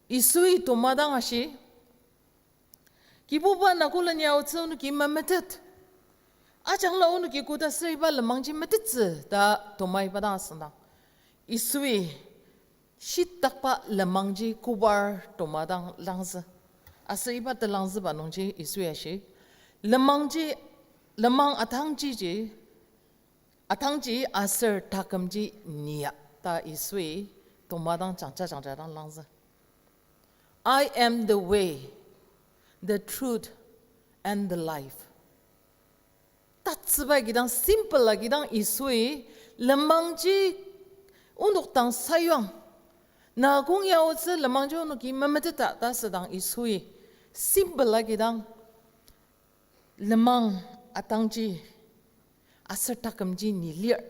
Yisui toma dang ashi, Kibuba, na kolen ya aotsü onoki memetet. Ajangla onoki koda aser iba lenmangji metettsü ta toma iba dang asüngdang, Yisui shitakba lenmangji kobar toma dang langzü. Aser iba telangzüba nungji Yisui ashi, lenmangji, lenmang atangjiji, atangji aser takümji nia ta Yisui toma dang jangja jangja dang langzü. I am the way, the truth, and the life. Tatsüba kidang, simple a kidang Yisui lenmangji onok dang sayuang. Na kong ya aotsü lenmangji onoki memeteta ta südang Yisui simple a kidang lenmang atangji aser takümji ni lir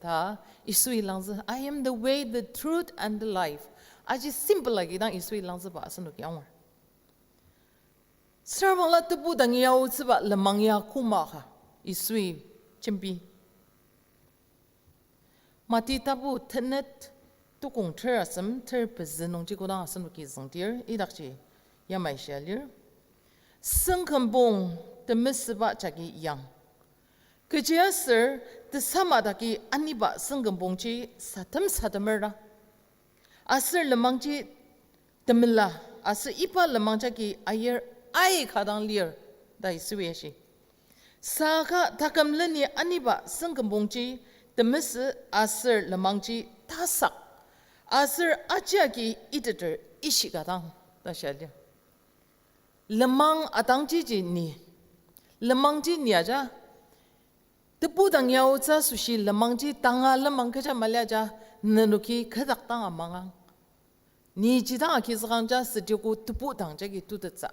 ta Yisui langzü. I am the way, the truth, and the life. Aji simple a kidang Yisui langzüba asenoki angur. Süra bangla tebu dangi ya aotsüba lenmang ya koma ka Yisui jembi. Mati tapu tenet, tukong ter asem ter pezü nungji kodang asenoki züngdir idakji yamai shia lir. Sengkümbong temesüba jagi yang, kechiaser tesamadaki aniba sengkümbongji sadem sademer ta. Aser lenmangji temela, aser iba lenmang jagi ayir aika dang lir ta Yisui ashi. Saka taküm leni aniba sengkümbongji temesü aser lenmangji tasak, aser ajiagi iteter ishika dang ta shia lir. Lenmang atangji ji ni, lenmangji ni aja, tebu dang yaotsü asoshi lenmangji tanga lenmang kecha mali aja, nenoki kü dak dang amangang. Ni ji dang agizükangja südiogo tebu dang jagi tutettsü.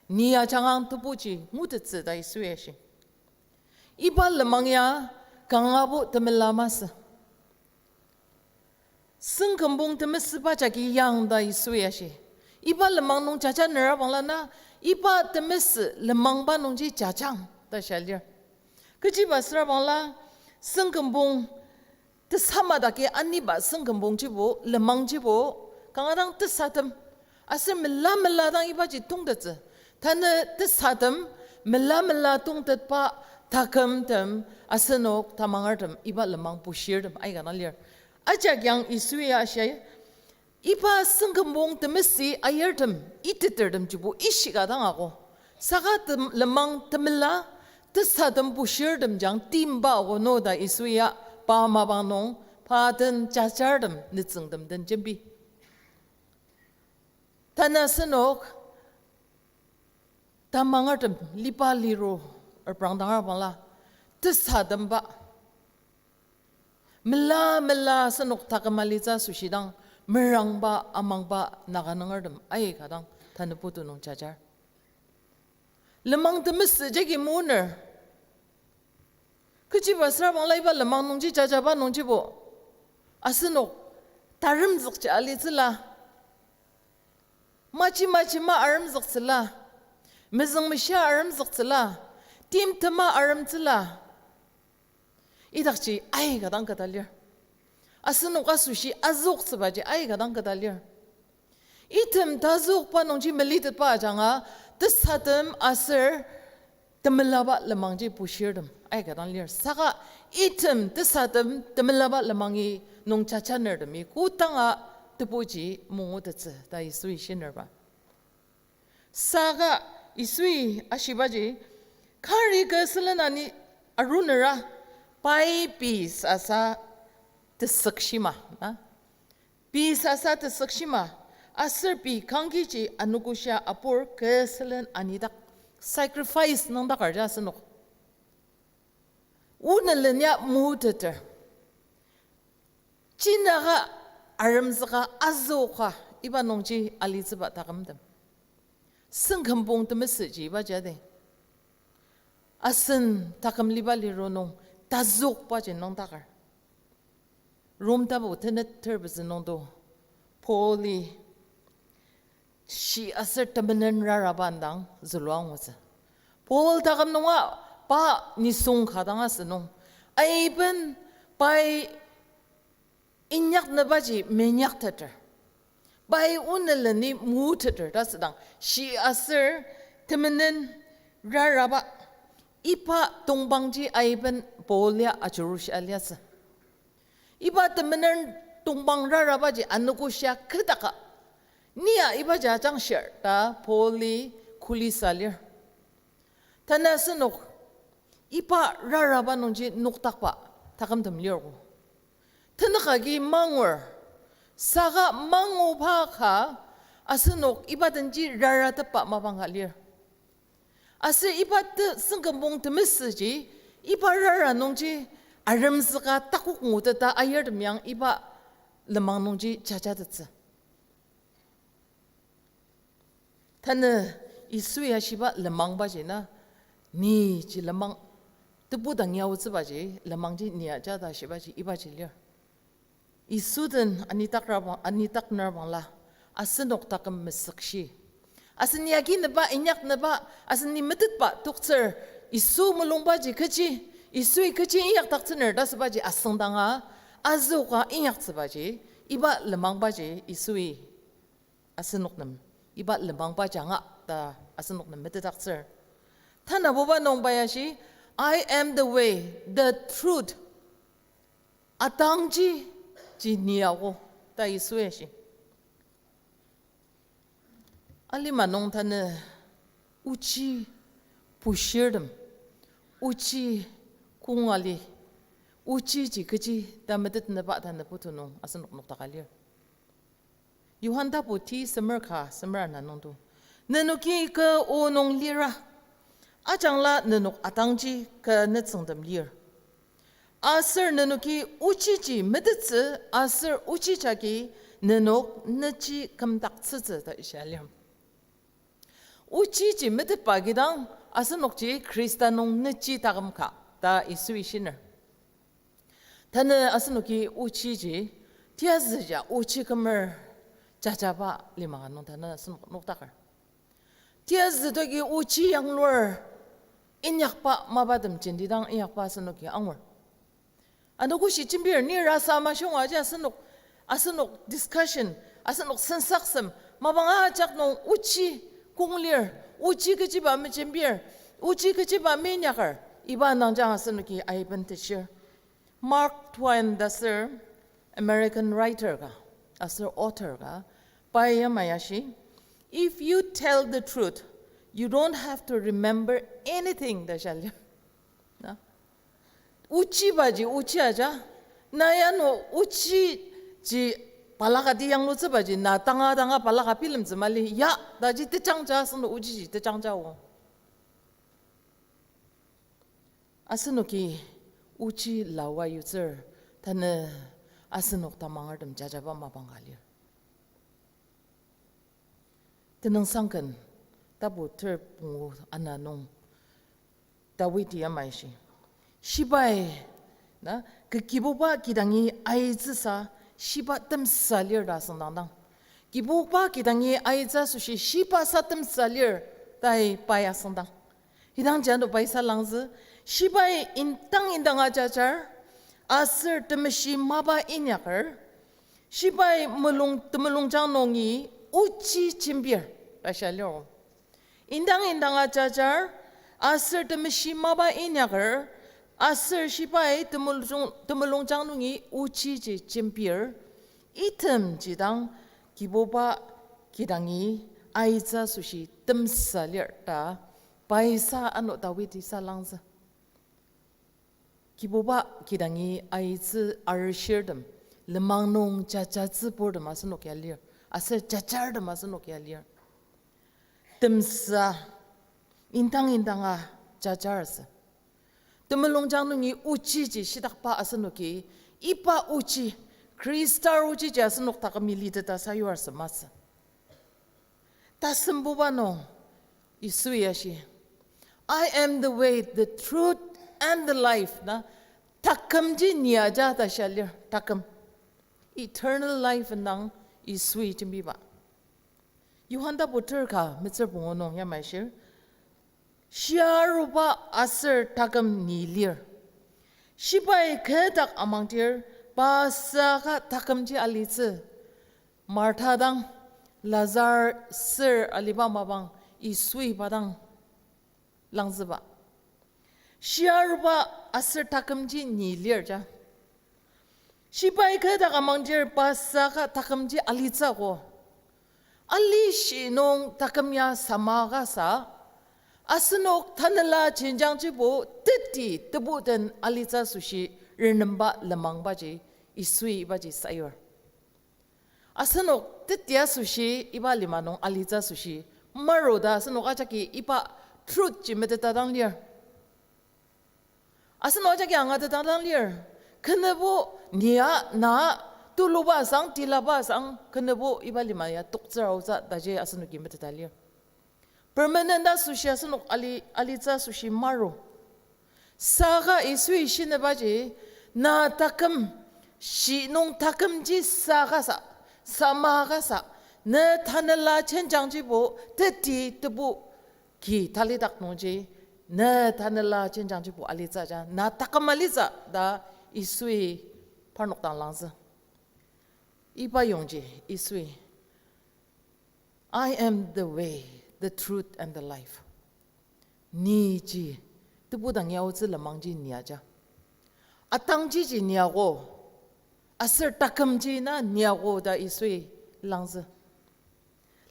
Ni ajangang tebuji ngutettsü ta Yisui ashi. Iba lenmang ya kangabo temela masü. Sengkümbong temesüba jagi yang ta Yisui ashi. Iba lenmang nung jaja nera bangla na, iba temesü lenmangba nungji jajang ta shia lir. Kechiba süra bangla, sengkümbong tesamadaki aniba sengkümbongjibo, lenmangjibo, kanga dang tesatem, aser mela mela dang ibaji tongtettsü. Tanü tesatem, mela mela tongtetba takümtem, asenok tamangertem, iba lenmang bushirtem aika dang lir. Ajak yang Yisui ya ashi, iba sengkümbong temesü ayirtem, itetertemjibo ishika dang ako. Saka tem-, lenmang temela, tesatem bushirtem jang timba ako no ta Yisui ya pa mapang nung, pa den jajartem, nütsüngtem den jembi. Tanü asenok tamangertem liba liru reprangdangra bangla, tesatemba, mela mela asenok taküm alitsü asoshi dang merangba amangba Naga nungertem aika dang tanü putu nung jajar. Lenmang temesü jagi moner. Kechiba süra bangla iba lenmang nungji jajaba nungjibo, asenok taremzükji alitsüla, maji majima aremzüktsüla, mezüngmeshia aremzüktsüla, timtema aremtsüla, idakji aika dang keta lir. Asenok asoshi azoktsübaji aika dang keta lir. Item tazokba nungji melitetba ajanga, tesatem aser temelaba lenmangji bushirtem aika dang lir. Saka item tesatem temelaba lenmangi nung jajanertemi kodanga tebuji mangutettsü ta Yisui shinerba. Saka Yisui ashibaji, kari kü sülen ani arunera, pai pei sasa tesükshima, na? Pei sasa tesükshima, aser pei kangkiji anogoshia apur kü sülen anidak, sacrifice nüngdaker ja asenok. Onülen ya muteter. Chinaka aremzüka azüoka iba nungji alitsüba takümtem. Sengkümbong temesüji iba jade. Asen taküm liba liru nung tazokbaji nüngdaker. Rom tapu tenet ter pezü nungdo, Pauli shi aser temenen raraba indang zülua angutsü. Paul taküm nunga pa nisung ka dang asünung, aiben pai inyaknübaji meinyakteter, pai onüleni muteter ta asüdang, shi aser temenen raraba iba tongpangji aiben Paul ya ajurushi aliasü. Iba temenen tongpang rarabaji anogoshia kü daka, nia ibaji ajangshir ta Pauli kulisa lir. Tanü asenok iba raraba nungji nokdakba takümtem lirgo, tenük agi mangur, saka manguba ka asenok iba denji raratepba mapang ka lir. Aser iba te-, sengkümbong temesüji, iba rara nungji aremzüka takok nguteta ayirtem yang iba lenmang nungji jajatettsü. Tanü Yisui ashiba lenmangbaji na, ni ji lenmang, tebu dang yaotsübaji lenmangji ni aja ta shibaji ibaji lir. Yisu den anidakrabang, anidaknürbangla, asenok taküm mesükshi. Asen ni aginüba, inyaknüba, asen ni metetba toktsür, Yisu mulungbaji kechi, Yisui kechi inyakdaktsüner ta sübaji asüngdanga, azüoka inyaktsübaji, iba lenmangbaji Yisui asenok nem, iba lenmangbaji anga ta asenok nem metetdaktsür. Tanabuba nungba ya shi, I am the way, the truth, atangji ji ni ako, ta Yisu ya shi. Alima nung tanü ochi, bushirtem, Ochi kong ali, ochiji kechi ta metetnüba tanü putu nung asenok nokdaka lir. Johan tapu ti semer ka semer ana nungdo, nenoki kü o nung lira, ajangla nenok atangji kü nütsüngtem lir. Aser nenoki ochiji metettsü, aser ochi jagi nenok nüji kümdaktsütsü ta shia lir. Ochiji metetba kidang, asenokji Khrista nung nüji taküm ka ta Yisui shiner. Tanü asenoki ochiji, tiyazüja ochi kümer jajaba lima ka nung tanü asenok nokdaker. Tiyazü toki ochi yanglur, inyakba mapatem jenti dang inyakba asenoki angur. Anogoshi jembir, ni rasa mashunga aji asenok, asenok discussion, asenok sensaksem, mapang ajak nung ochi kong lir, ochi kechiba mejembir, ochi kechiba menyaker, iba nungjang asenoki aiben teshir. Mark Twain ta ser American writer ka, aser author ka, pai yamai ashi, "If you tell the truth, you don't have to remember anything," ta shia lir. Na? Ochibaji ochi aja. Na ya no ochiji balaka ti yanglutsübaji na tanga tanga balaka bilemtsü mali ya, taji tejangja, asenok ochiji tejangja o. Asenoki ochi lawa yutsür, tanü asenok tamangertem jajaba mapang ka lir. Tenüngsangken tapu ter pungu ana nung Dawidi yamai shi, shibai, na, kü Kibuba kidangi aitsüsa shiba temsa lir ta asüngdangdang. Kibuba kidangi aitsü asoshi shiba sa temsa lir tai pai asüngdang. Idangji ano pai sa langzü, shibai indang indanga jajar, aser temeshi mapa inyaker, shibai mulung, temulungjang nungi ochi jembir ta shia lir. Indang indanga jajar, aser temeshi mapa inyaker, aser shibai temulung-, temulungjang nungi ochiji jembir, itemji dang Kibuba kidangi aitsü asoshi temsa lir ta paisa ano Dawidi sa langzü. Kibuba kidangi aitsü arishirtem, lenmang nung jajatsüburtem asenok ya lir, aser jajartem asenok ya lir. Temsa, indang indanga jajar asü. Temulungjang nungi ochiji shitakba asenoki, iba ochi, Khristar ochiji asenok takümi liteta sayur asü masü. Tasembuba nung Yisui ashi, "I am the way, the truth, and the life," na, takümji ni aja ta shia lir, taküm. Eternal life indang Yisui jembiba. Johan tapu ter ka metsür pungu nung yamai shir, shia aruba aser taküm ni lir. Shibai kü dak amangdir, pa saka takümji alitsü. Martha dang, Lazar ser aliba mapang Yisui pa dang langzüba. Shia aruba aser takümji ni lir ja. Shibai kü dak amangdir pa saka takümji alitsü ko. Alishi nung taküm ya sama ka sa, asenok tanela jenjangjibo teti tebu den alitsü asoshi renemba lenmangbaji Yisui ibaji sayur. Asenok teti asoshi iba lima nung alitsü asoshi maru ta asenok ajaki iba truth ji meteta dang lir. Asenok ajaki angateta dang lir. Kenübo nia na tuluba sang, tilaba sang, kenübo iba lima ya toktsür aotsü taji asenoki meteta lir. Permanent asoshi asenok ali, alitsü asoshi maru. Saka Yisui shinibaji, na taküm, shi nung takümji saka sa, sama ka sa, ne tanela jenjangjibo teti tebu ki talidak nungji, ne tanela jenjangjibo alitsü ja, na taküm alitsü ta Yisui parnok dang langzü. Iba yongji Yisui, "I am the way, the truth, and the life." Ni ji, tebu dang ya aotsü lenmangji ni aja. Atangji ji ni ako, aser takümji na ni ako ta Yisui langzü.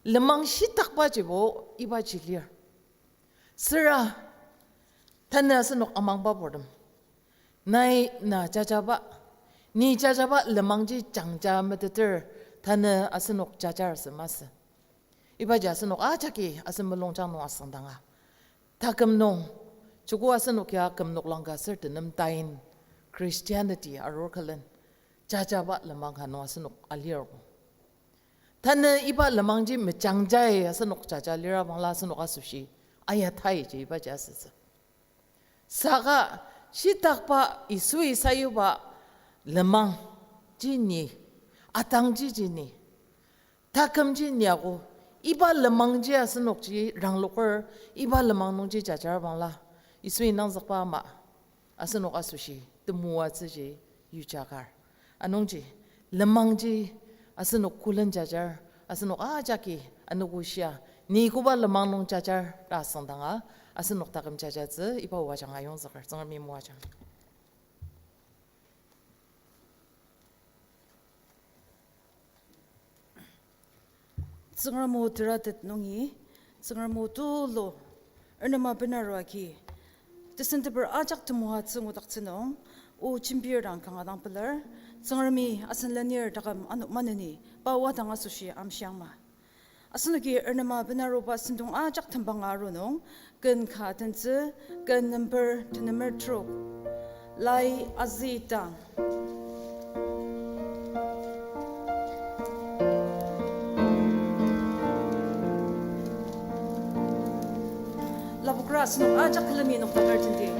Lenmang shitakba jibo ibaji lir. Süra Tanü asenok amangba purtem, nai na jajaba, ni jajaba lenmangji jangja meteter, tanü asenok jajar sü masü. Ibaji asenok ajaki asen mulungjang nung asüngdanga, taküm nung, joko asenok ya kümnok langka sür tenem tain Christianity arur külen, jajaba lenmang ka nung asenok alirgo. Tanü iba lenmangji mejangjai asenok jaja lira bangla asenok asoshi aya taiji ibaji asütsü. Saka shitakba Yisui sayuba lenmangji ni, atangji ji ni, takümji ni ako, iba lenmangji asenokji rangloker, iba lenmang nungji jajar bangla, Yisui nangzükba ama, asenok asoshi temoatsüji yujakar. Anungji, lenmangji asenok kolen jajar, asenok ajaki anogo shia, ni koba lenmang nung jajar ta asüngdanga, asenok taküm jajatsü iba o ajanga ayongzüker, Tsüngremi moajang. Tsüngrem o teratet nungi, Tsüngrem o tulu, ernema benarua agi, tesenteper ajak temoatsü ngudaktsü nung, o jembir dang kanga dang pelar, Tsüngremi asen lenir taküm ano maneni, pa wadang asoshi amshiangma. Asenoki ernema benaruba sentong ajak tembanga aru nung, ken ka tentsü, ken number tenemer trok, Lai Azüitang. Lapokra asenok ajak külemi nokdaker tendi.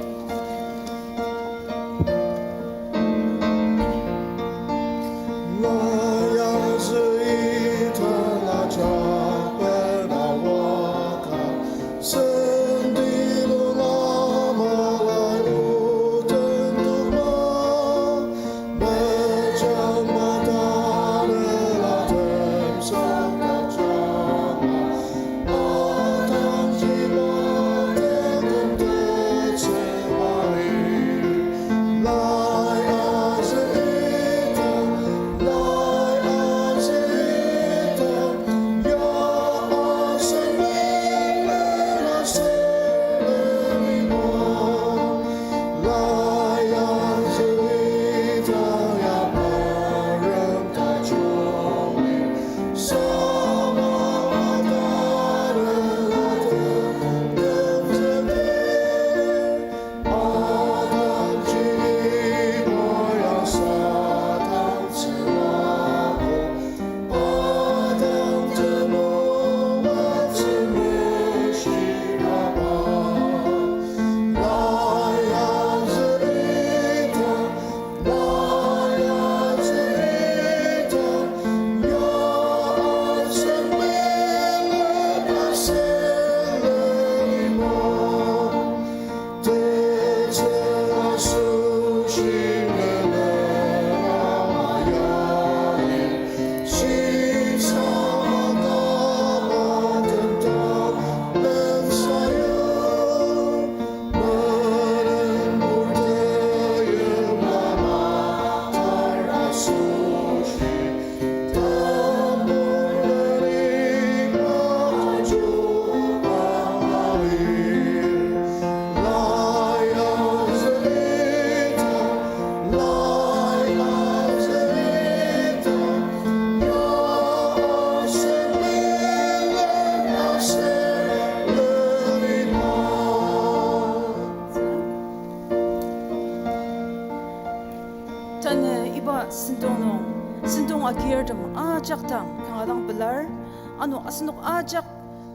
Tanü iba sentong nung, sentong agirtem ajak dang kanga dang pelar, ano asenok ajak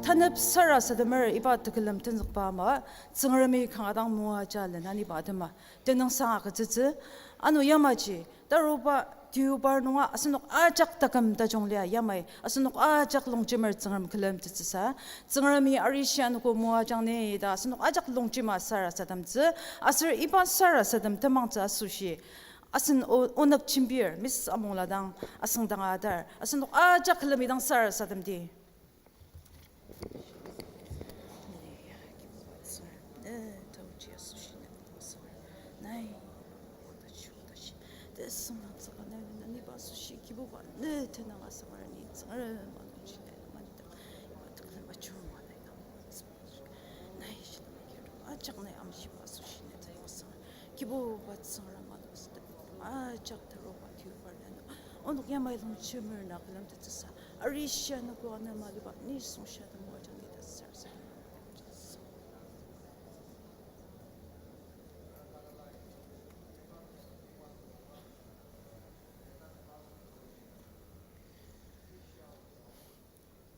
tanep sarasademer iba tekülem tenzükba ama, Tsüngremi kanga dang moaja lenaniba atema tenüngsang agütsütsü, ano yamaji taruba deobar nunga asenok ajak taküm tajung lia yamai asenok ajak longjemer Tsüngrem külemtettsüsa, Tsüngremi arishi anogo moajang ni ta asenok ajak longjema sarasademtsü, aser iba sarasadem temangtsü asoshi asen o-, onük jembir Miss Amongla dang asüngdanga atar, asenok ajak külemi dang sarasademdi. Ajak nai amshiba asoshi ne tayaksang. Kibuba Tsüngrem ano sitep ajak taruba tiubar lanu. Onok yamai longjemer na külemtettsüsa. Arishia nübo anema liba nisung shia temoatsü ni ta sarasadem.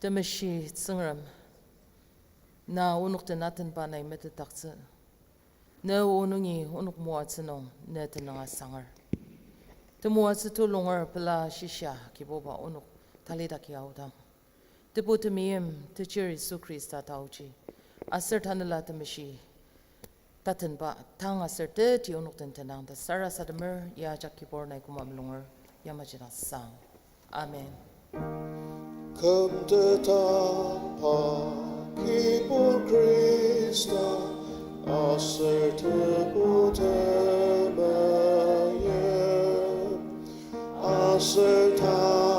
Temeshi Tsüngrem, na onok den atenba nai metetdaktsü. Ne o nungi onok moatsü nung ne tenüng asanger. Temoatsü tulunger pela shisa Kibuba onok talidaki aodang. Tebu temeim techir Yisu Khrista taoji. Aser Tanela Temeshi tatenba tang aser teti onok den tenang ta sarasademer ya ajak Kibur nai koma mulunger yamaji dang sang. Amen. Kümtetba Kibur Khrista aser Tebu temeim aser ta